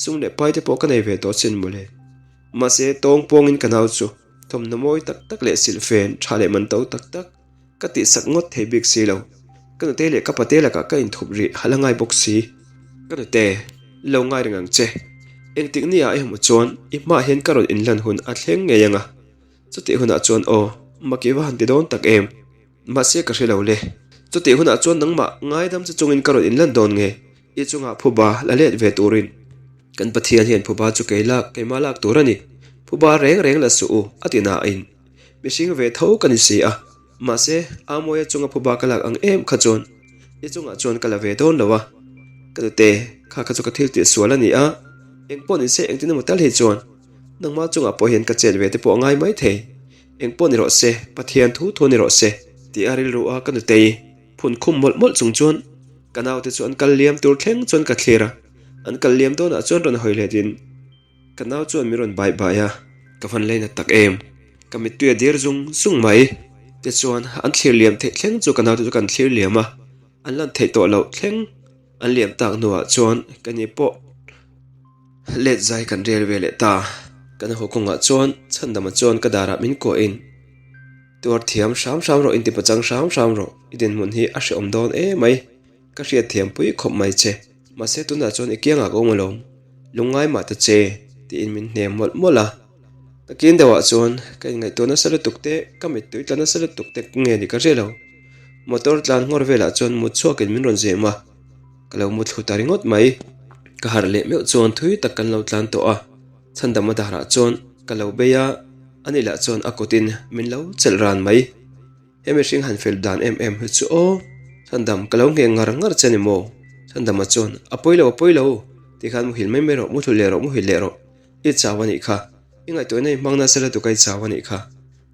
sum leh pai te pawh ka nei ve tawh sin mawle. Mahse tawng pawngin ka nau chu thawmhnaw mawi tak tak leh silhfen tha leh man to tak tak. Ka tihsak ngawt thei bik si lo. Ka nute leh ka pate lakah ka inthup rih halh a ngai bawk si. Ka nute, lo ngai reng ang che. Engtik ni ah emaw chuan i hmaah hian ka rawn inlan hun a thleng ngei ang a. Chutih hunah chuan aw, mak i va han ti dawn tak em? Mahse ka hre lo le. Chutih hunah chuan nangmah ngaidam che chungin ka rawn inlan dawn nge? I chungah phuba la let ve turin. Kan Pathian hian phuba chu kei lak, keimah lak tur a ni. Phuba reng reng la suh u, a ti nain. Mihring ve tho ka ni si a. Mahse, Amawia chunga phuba ka lak ang em kha chuan i chungah chuan ka la ve dawn lo a. Ka nute, kha kha chu ka thil tih sual a ni a. Engpawh ni se engtin emaw tal hi chuan nangmah chungah pawh hian ka chet ve te pawh a ngai mai thei. Engpawh ni rawh se, Pathian thu thu ni rawh se. Tih a rilru a ka nutei phun khum mawlh mawlh chung chuan ka naute chu an kal liam tur thleng chuan ka thlir a. An kal liam dawnah chuan rawn hawi let in. Ka nau chuan min rawn bai bai a, ka van lei nat tak em? Ka mittui a dir zung zung mai. Tichuan, an thlir liam theih thleng chu ka naute chu kan thlir liam a, an lan theih tawh loh thleng an liam tak hnuah chuan ka ni pawh let zai kan rel ve leh ta. Kan haw kawngah chuan Chhandama chuan ka darah min kuahin, Tuar thiam hram hram rawh, intipachang hram hram rawh, i dinhmun hi a hrehawm dawn emai. Ka hriat thiam pui khawp mai che, mahse tunah chuan i kiangah ka awm alawm, lungngai mah ta che, tiin min hnem mawlh mawlh a. Ka kin deuhah chuan ka inngaihtuah nasa lutuk te, ka mittui tla nasa lutuk te nge ni ka hre lo. Motor tlan nghawr velah chuan mut chhuakin min rawn zem a, ka lo mu thlu ta ringawt mai. Ka harh leh meuh chuan thui tak kan lo tlan tawh a, chhandam a darah chuan ka lo bei a, ani lah chuan a kutin min lo chelh ran mai. He mihring han fel dan em em hi chu aw, Chhandam ka lo ngheng ngar ngar che ni maw? Chhandama chuan, A pawi lo, a pawi lo, tikhan muhil mai mai rawh, muthlu leh rawh, muhil leh rawh, i chau a nih kha, i ngaihtuahna i hmang nasa lutuk a i chau a nih kha.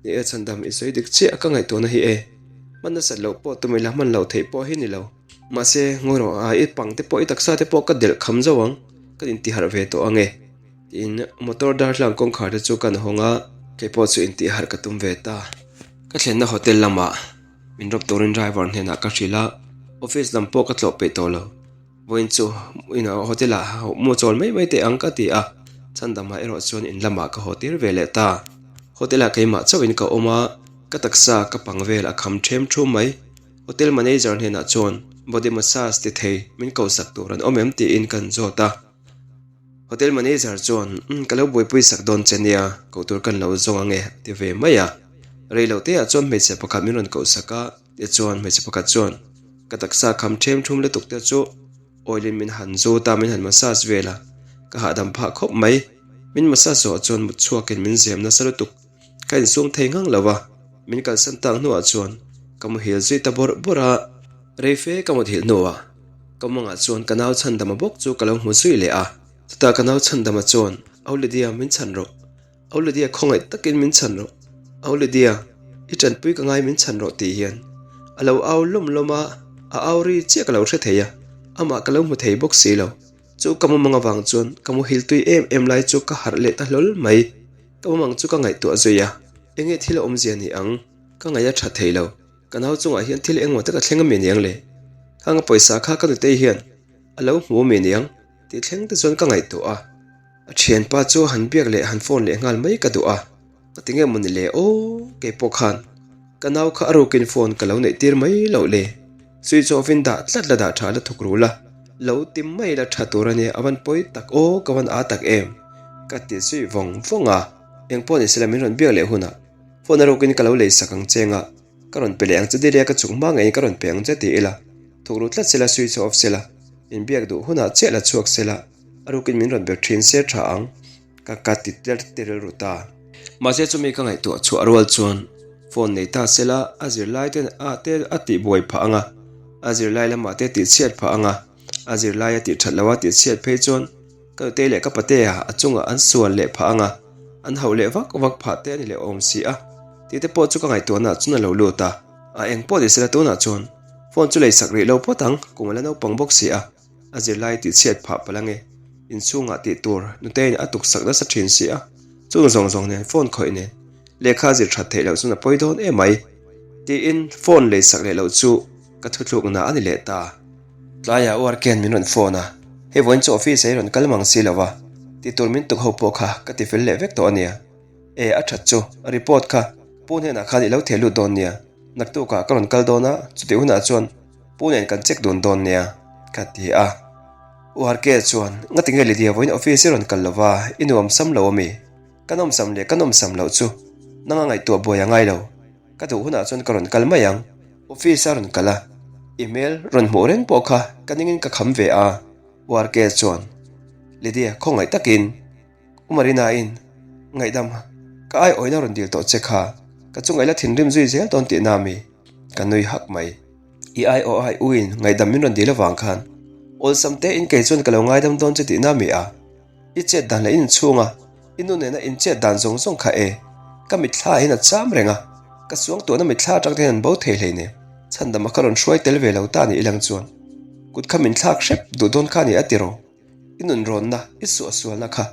Ni e Chhandam, i sawi dik chiah ka ngaihtuahna hi e, hman nasat loh pawh tum ila hman loh theih pawh hi ni lo. Mahse, ngawi rawh, a i pang te pawh i taksa te pawh ka delh kham zo ang, ka intiharh ve tawh ang e. Tiin motor darthlalang kawngkhar te chu kan hawng a, kei pawh chu intihharh ka tum ve ta. Ka thlenna hotel lamah min rawp turin driver hnenah ka hrilh a, office lam pawh ka tlawh peih tawh lo. Vawiin chu inah hotel ah mu chawl mai mai teh ang ka ti a, chhandamah erawh chuan in lamah ka haw tir ve leh ta. Hotel ah keimah chauhin ka awm a, ka taksa ka pang vel a kham ṭhem ṭhum mai. Hotel manager hnenah chuan body massage ti thei min kosak tur an awm em tiin kan zawt a. Hotel manager chuan, Umm, ka lo buaipui sak dawn che nia, koh tur kan lo zawng ange, a ti ve mai a. Rei lo teah chuan hmeichhe pakhat min rawn koh sak a, tichuan hmeichhe pakhat chuan, Ka taksa kham ṭhem ṭhum lutuk te chu oil in min han zut a, min han massage vel a, ka hahdam phah khawp mai. Min massage zawh chuan mut chhuakin min zem nasa lutuk, ka insum thei ngang lo a, min kalsan tak hnuah chuan ka muhil zui ta bawrh bawrh a. Rei fe ka muthilh hnuah Ka mawngah chuan ka nau Chhandama bawk chu ka lo hmu zui leh a. Chutah ka nau Chhandama chuan, Au Lydia, min chhan rawh. Au Lydia, khawngaih takin min chhan rawh. Au Lydia, i tanpui ka ngai min chhan rawh tih hian a lo au lawm lawm a, a au ri chiah ka lo hre thei a, amah ka lo hmu thei bawk si lo. Chu ka mumang avang chuan ka muhil tui em em lai chu ka harh leh ta hlawl mai. Ka mumang chu ka ngaihtuah zui a, enge thil a awmzia ni ang, ka ngaih a tha thei lo. Ka nau chungah hian thil engmaw tak a thleng a mi niang le? Khang a pawisa kha ka nutei hian a lo hmu a mi niang tih thleng te chuan ka ngaihtuah a. A thianpa chu han biak leh han phone leh nghal mai ka duh a, ka ti nge maw ni le aw kei pawh khan ka nau kha a rukin phone ka lo neih tir mai loh le? Switch off in dah tlat la dah tha la thuk rul a, lo ti mai la tha tur a nia a van pawi tak aw ka van aa tak em? Ka ti zui vawng vawng a, engpawh ni sela min rawn biak leh hunah Phone a rukin ka lo lei sak ang che nga, ka rawn pe leh ang che Delia ka chuk hma ngeiin ka rawn pe ang che ti ila, thuk ru tlat sela switch off sela, min biak duh hunah chiah la chhuak sela, a rukin min rawn ber thin se tha ang, ka ka ti tler ti rilru ta. Mahse chumi ka ngaihtuah chhuah rual chuan phone nei ta sela a zirlai ten a te a tih buai phah ang a, a zirlai lamah te tih chhiat phah ang a, a zirlai a tih that loh a tih chhiat phei chuan Ka nute leh ka patea a chungah an sual leh phah ang a, an hauh leh vak vak phah te a ni leh awm si a, tih te pawh chu ka ngaihtuahna ah chuan a lo lut a. A eng pawh ni sela tunah chuan phone chu lei sak rih lo phawt ang, kum a la naupang bawk si a, a zirlai tih chhiat phah palh ange, inchhungah tih tur nuteiin a tuk sak nasa thin si a, chung zawng zawng nen phone khawih nen lehkha zir that theih loh chuan a pawi dawn em mai tiin phone lei sak leh loh chu ka thuthlukna a ni leh ta. Tlaiah UR Ken min rawn phone a, hei vawiin chu office ah i rawn kal mang si lo a, ti tur min tuk ho pawh kha ka ti fel leh vek tawh a nia. E, a that chu, report kha Pu hnenah khan i lo theh lut dawn nia. Naktukah ka rawn kal dawn a, chutih hunah chuan pu nen kan check dun dawn nia, ka ti a. U Harke chuan, Ngatinge Lydia vawiin office i rawn kal lo va, i nuam sam lo ami? Ka nawmsam leh ka nawmsam loh chu nanga ngaihtuah buai a ngai lo. Ka duh hunah chuan ka rawn kal mai ang. Office a rawn kal a, i hmel rawn hmuh reng pawh kha ka ningin ka kham ve a, U Harke chuan, Lydia, khawngaih takin. U Marina-in, Ngaihdam, ka ai awina rawn dil tawh che kha, ka chunga i la thinrim zui zel dawn tihna ami? Ka nui hak mai. I ai aw ai uin ngaihdam min rawn dil avang khan awlsam te in kei chuan ka lo ngaidam dawn che tihna ami a? I chet dan leh in inchhunga i nu nena in chet dan zawng zawng kha e, ka mitthla hian a cham reng a, ka suangtuahna mitthla atang te hian an bo thei hleinem. Chhandama kha rawn hruai tel ve lo ta ni ilang chuan kut kha min thlak hrep duh dawn kha a ni a ti rawh. I nunrawnna, i suahsualna kha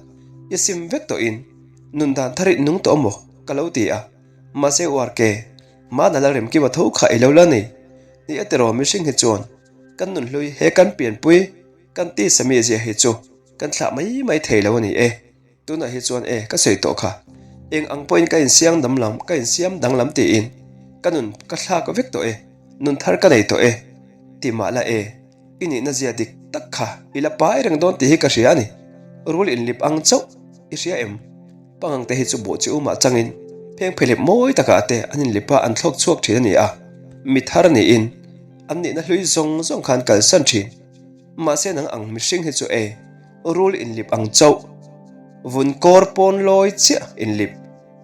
i sim vek tawhin nun dan thar i nung tawh maw? ka lo ti a. Mahse URK, Mana Lalremkima tho kha i lo la nei. Ni a tiraw mihring hi chuan kan nunhlui he kan pianpui kan tisa mizia hi chu kan thlah mai mai thei lo a ni e. Tunah hi chuan e, ka sawi tawh kha. Eng ang pawhin ka insiang damlam, ka insiam danglam tiin ka nun ka thlak vek tawh e, nun thar ka nei tawh e ti mah la e, i nihna zia dik tak kha i la pai reng dawn tih hi ka hria a ni. Rul inlip ang chauh i hria em? Pangang te hi chu buh chi umah changin pheng phelep mawi takah te an inlip a, an thlawk chhuak thin a ni a, mi thar niin an nihna hlui zawng zawng kha an kalsan thin. Mahse nang ang mihring hi chu e, Rul inlip ang chauh. Vun kawr pawn lawi chiah inlip.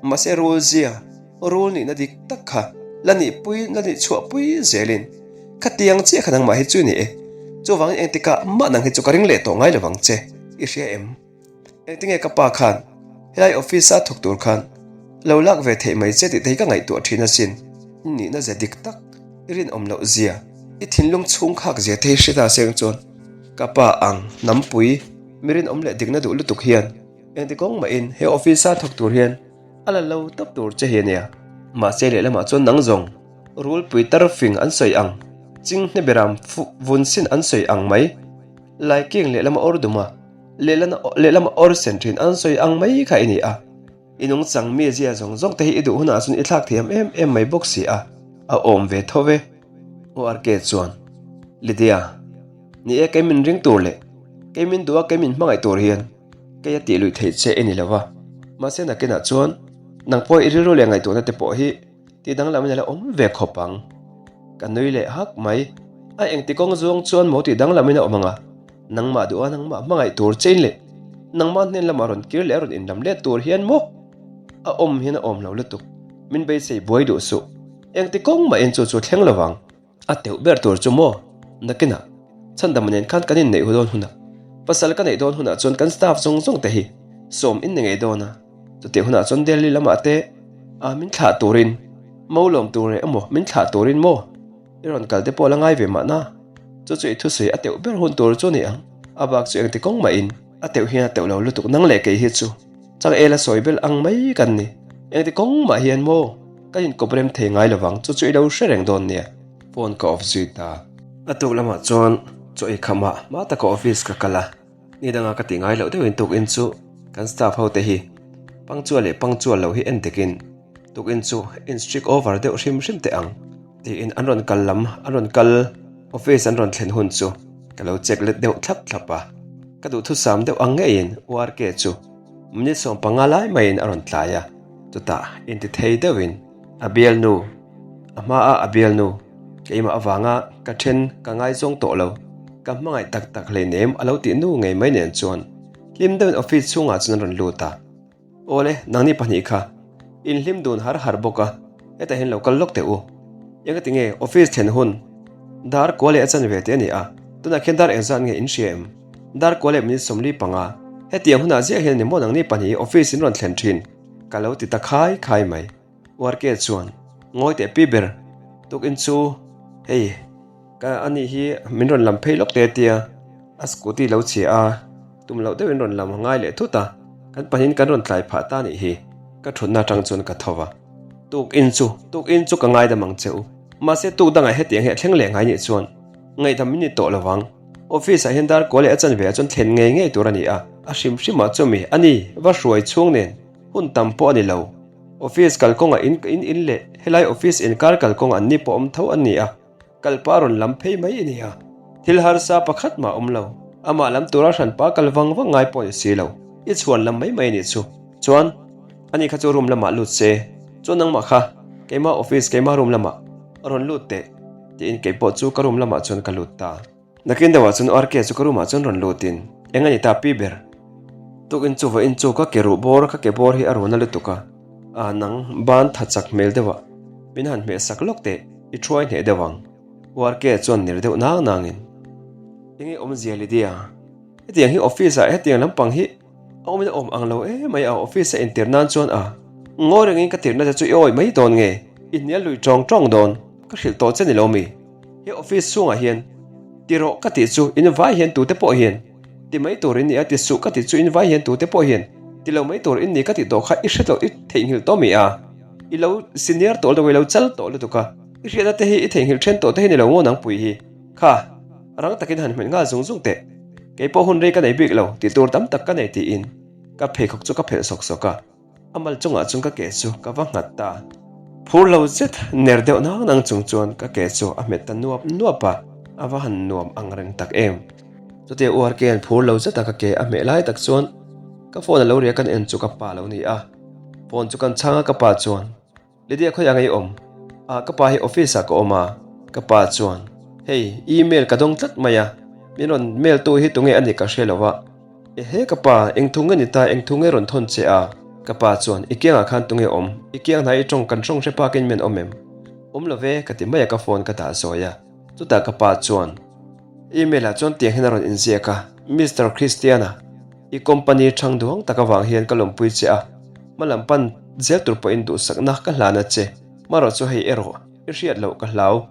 Mahse rul zia, rul nihna dik tak kha la nihpui, la nihchhuahpui zelin khatiang chiah kha nangmah hi chu i ni e. Chuvangin engtikah mah nang hi chu ka ring leh tawh ngai lovang che, i hria em? Engtinge ka pa khan helai office a thawk tur khan lo lak ve theih mai che tih te hi ka ngaihtuah thin asin. I nihna zia dik tak, i rinawm loh zia, i thinlung chhung khak zia te hi hre ta seng chuan Ka pa ang, Nampui, mi rinawm leh dikna duh lutuk hian engti kawng mahin he office a thawk tur hian a la lo tawp tur che hi a nia. Mahse lehlamah chuan nang zawng, rulpui tar fing an sawi ang, chinghne beram vun sin an sawi ang mai, laiking lehlama awr duma lehlama awr sen thin an sawi ang mai kha i ni a. I nungchang mizia zawng zawng te hi i duh hunah chuan i thlak thiam em em mai bawk si a, a awm ve tho ve. ORK chuan, Lydia, ni e kei min ring tur leh kei min duh a kei min hmangaih tur hian kei a tih luih theih che i ni lo va, mahse nakinah chuan nang pawh i rilru leh ngaihtuahna te pawh hi tih danglamin a la awm ve khawp ang. Ka nui leh hak mai. A engti kawng zawng chuan maw tih danglamin a awm ang a, nangmah duh a nangmah hmangaih tur chein leh nangmah hnen lamah rawn kir leh a rawn inlam let tur hian maw a awm hian a awm lo lutuk. Min beisei buai duh suh. Engti kawng mahin chu chu thleng lovang. A teuh ber tur chu maw? Nakinah, Chhandama nen khan kan inneih hu dawn hunah, pasal ka neih dawn hunah chuan kan staff zawng zawng te hi sawm in ni ngei dawn a. Chutih hunah chuan Delhi lamah te ah min thlah turin, mo lawm tur leh emaw min thlah turin maw i rawn kal te pawh la ngai ve mahna. Chu chu i thusawi a teuh ber hun tur chu ni ang. A bak chu engti kawng mahin a teuh hian a teuh lo lutuk nang leh kei hi chu. Changel a sawi belh ang mai kan ni. Engti kawng mah hian maw kan inkawp rem thei ngai lovang chu chu i lo hre reng dawn nia. Phone ka off zui ta. A tuk lamah chuan chaw ei khamah hma taka office ka kal a, ni danga ka tih ngai loh deuhin tukin chu kan staff ho te hi punctual leh punctual loh hi en takin tukin chu in strict over deuh hrim hrim teh ang tiin an rawn kal lam an rawn kal office an rawn thlen hun chu ka lo check let deuh thlap thlap a. Ka duhthusam deuh ang ngeiin URK chu minute 15 lai maiin a rawn tlai a, chutah intithei deuhin a bialnu, a hmaa a bialnu, keimah avanga ka then ka ngaizawng tawh lo, ka hmangaih tak tak hleinem a lo tih nu ngei mai nen chuan hlim deuhin office chhungah chuan an rawn lut a. Awle, nangni pahnih kha inhlim dun har har bawk a, hetah hian lo kal lawk teh u. Engati nge office thlen hun dar kua leh a chan ve teh a ni a, tunah khian dar engzat nge in hria em? Dar kua leh minute 45, hetiang hunah ziah hian a ni maw nangni pahnih hi office in rawn thlen thin? Ka lo ti ta khai khai mai. Uarke chuan, Ngawi teh pi ber, tukin chu hei ka ani hi min rawn lam phei lawk teh tia a scooty lo chhia a, tum loh deuhin rawn lam ngai leh thut a, kan pahnihin kan rawn tlai phah ta nih hi, ka thutna atang chuan ka tho va. Tukin chu, tukin chu ka ngaidam ang che u, mahse tuk dangah hetiang hi a thleng leh ngai nih chuan ngaihdam min ni tawh lo vang. Office ah hian dar kua leh a chanve ah chuan thlen ngei ngei tur a ni a, a hrim hrimah chumi a ni va hruai chhung nen hun tam pawh a ni lo. Office kalkawngah in in in leh helai office inkar kalkawng an ni pawh awm tho an ni a, kalpa rawn lam phei mai i ni a. Thil harsa pakhat mah awm lo, amah lam tura hranpa kal vang vang ngai pawh ni si lo, i chhuan lam mai mai a nih chu. Chuan, ani kha chu room lamah lut se, chuan nangmah kha keimah office keimah room lamah rawn lut teh tiin keipawh chu ka room lamah chuan ka lut ta. Nakin deuhah chuan RK chu ka room ah chuan rawn lutin, Eng a ni ta pi ber? Tukin chu vawiin chu ka ke ruh bawr ka ke bawr hi a runa lutuk a, aa nang ban tha chak hmel deuhah min han hmeh sak lawk teh, i thuai hneh deuh ang. RK chuan ner deuh nang nangin, Enge awmzia Lydia? Hetiang hi office ah hetiang lampang hi A awmin a awm ang lo emai a, office a intir nan chuan a ngawi rengin ka tirna che chu i awi mai dawn nge? I hnial lui tawng tawng dawn, ka hrilh tawh che ni lo mi? He office chhungah hian ti rawh ka tih chu in vai hian tute pawh hian ti mai tur in ni a, ti suh ka tih chu in vai hian tute pawh hian ti lo mai tur in ni ka tih tawh kha i hre tawh i theihnghilh tawh mi a? I lo senior tawh lutuk a, i lo chal tawh lutuk a, i hriatna te hi i theihnghilh then tawh te hi ni lo maw nangpui hi? Kha, rang takin han hmet nghal zung zung teh. Kei pawh hun rei ka nei bik lo, tih tur tam tak ka nei tiin ka pheikhawk chu ka phelh sawk sawk a, a mal chungah chuan ka ke chu ka va nghat ta. Phur lo zet ner deuh nang nang chung chuan ka ke chu a hmet ta nuap nuap a, a va han nuam ang reng tak em. Chutia URK-a'n phur lo zeta ka ke a hmeh lai tak chuan ka phone a lo ria kan en chu ka pa lo ni a, phone chu kan chhang a ka pa chuan. Lydia khawiah ngei awm? Ah, ka pa hi office ah ka awm a, ka pa chuan, Hei, email ka dawng tlat mai a, min rawn mail tu hi tunge a nih ka hre lo a. Ehe ka pa, eng thu nge ni ta, eng thu nge rawn thawn che a? Ka pa chuan, I kiangah khan tunge awm? I kiang hnai i tawng kan tawng hre pakin min awm em? Awm lo ve, ka ti mai a ka phone ka dah zawi a. Chutah ka pa chuan, Email ah chuan tiang hian a rawn inziak a, Mister Christiana, I company thang duang tak avang hian ka lawmpui che a, hma lam pan zel tur pawhin duhsakna ka hlan a che. Hmarawh chu hei erawh i hriat loh ka hlau.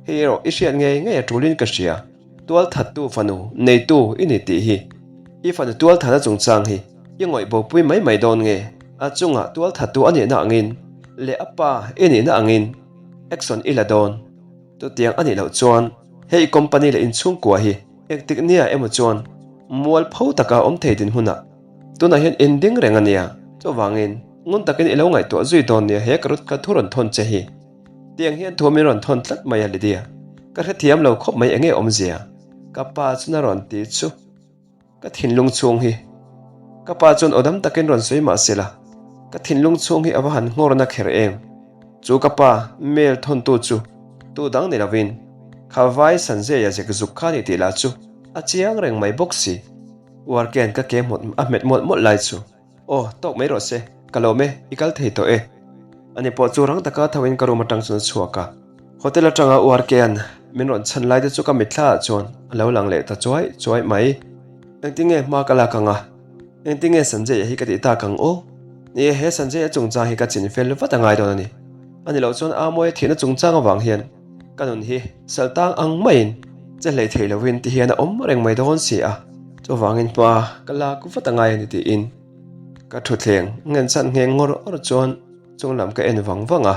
Hei erawh i hriat ngei ngei a tulin ka hria. Tualthattu fanu neitu i ni tih hi. I fanu tualthana chungchang hi i ngawih bopui mai mai dawn nge? A chungah tualthattu a nihna angin leh a pa i nihna angin action i la dawn. Chutiang a nih loh chuan hei company leh inchhungkua hi Engtik nia emaw chuan mual pho taka awm thei dinhmunah tunah hian in ding reng a nia, chuvangin ngun takin i lo ngaihtuah zui dawn nia he ka rut ka thu rawn thawn che hi. Tiang hian thu min rawn thawn tlat mai a Lydia, ka hrethiam lo khawp mai enge awmzia? Ka pa chuan a rawn ti chu ka thinlung chhung hi ka pa chuan aw dam takin rawn sawi mah se la, ka thinlung chhung hi a va han nghawrna kher em. Chu ka pa mail thawntu chu tu dang ni lovin kha vai Sanjay-a zek zuk kha ni tih lah chu a chiang reng mai bawk si. Uarke'n ka ke hmawt a hmet mawlh mawlh lai chu, Aw, tawk mai rawh se, ka lawm e, i kal thei tawh e. Ani pawh chu rang taka thoin ka room atang chuan a chhuak a. Hotel atanga Uarke'n min rawn chhan lai te chu ka mitthla ah chuan a lo lang leh ta chuai chuai mai. Engtinge hma ka lak ang a? Engtinge Sanjay-a hi ka tih tak ang aw? Ni e, he Sanjay-a chungchang hi ka chin fel vat a ngai dawn a ni. A ni loh chuan Amoy-a thihna chungchang avang hian ka nun hi saltang ang maiin che hlei thei lovin ti hian a awm reng mai dawn si a, chuvangin hma ka lak vat a ngai a ni tiin ka thutthleng ngenchhan ngheng ngawr awr chuan Chung lam ka en vang vang a,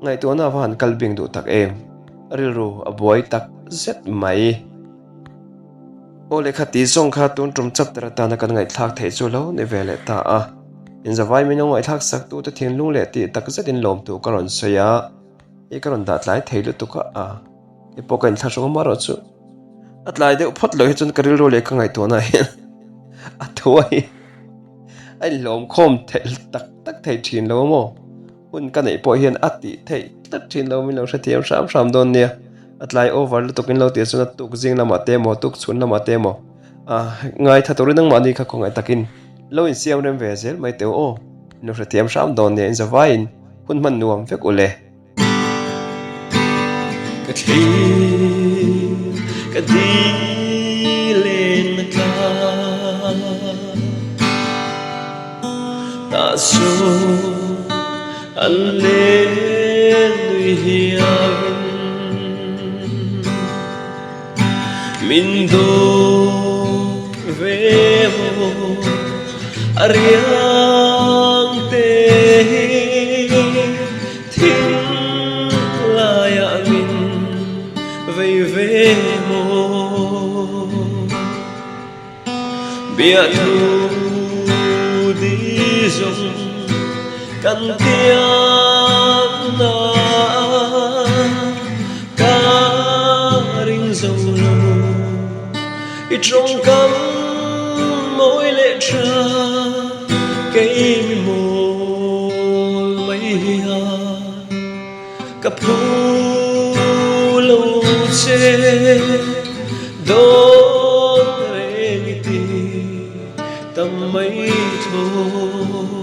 ngaihtuahna a va han kal bing duh tak em, rilru a buai tak zet mai. Aw lehkha tih zawng kha tun tum chapter atana kan ngaihthlak theih chu lo ni ve leh ta a, inzavai min lo ngaihthlak sak tute thinlung leh tih tak zetin lawmtu ka rawn sawi a, hei ka rawn dah tlai thei lutuk a, hei pawh ka inthlahrung a marawh chu a tlai deuh phawt loh hi chuan ka rilru leh ka ngaihtuahna hian a thuai. A inhlawm khawm theih tak tak thei thin lo maw? Hun ka neih pawh hian a tih theih tlat thin lo min lo hrethiam hram hram dawn nia. A tlai over lutuk in lo tih chuan a tuk zing lamah te emaw tuk chhun lamah te emaw ah ngaitha turin nangmahni kha khawngaih takin lo insiam rem ve zel mai teu aw. Min lo hrethiam hram dawn nia inzavaiin hun hman nuam vek u le. Ka thlir ka dil en na tlang Tah sawn an len nui hiangin Min dawt ve maw a riang te hi. Thing laiah min vei ve maw? Biahthu di zawng. Kan tiamna ka ring zo lo. I tawngkam mawi leh tha kei mi mawl mai hian ka phu lo che. Dawn reng i ti tam mai thaw.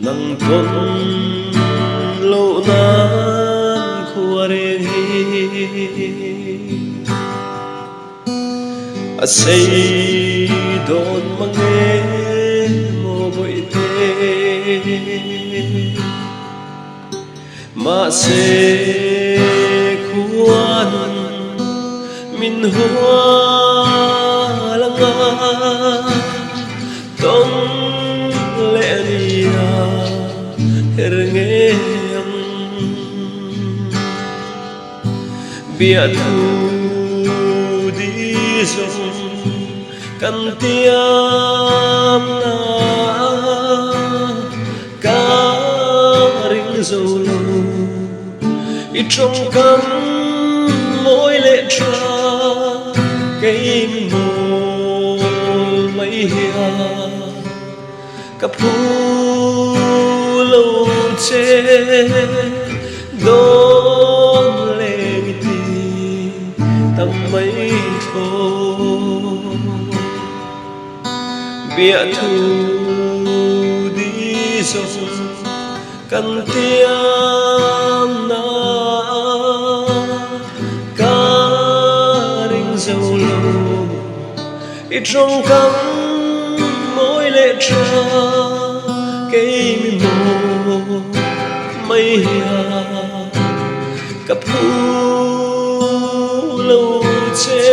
Nang tawn loh nan khua reng hi a sei dawn mang e maw bawihte. Mahse khuan min hual anga tawng leh nia her ngei ang. Biathu di zawng kan tiam na. Ka ring zo lo i tawngkam mawi leh tha kei min mawl mai hian ka phu lo che dawn leng i ti tam mai thaw. Biathu di zawng kan tiam na ka ring zo lo. I tawngkam mawi leh tha kei mi maw mai hian ka phu lo che.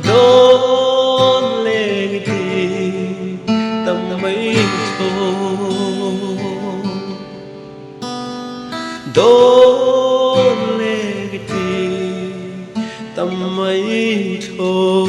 Dawn leng i ti tam mai thaw. Dawn leng i ti tam mai thaw.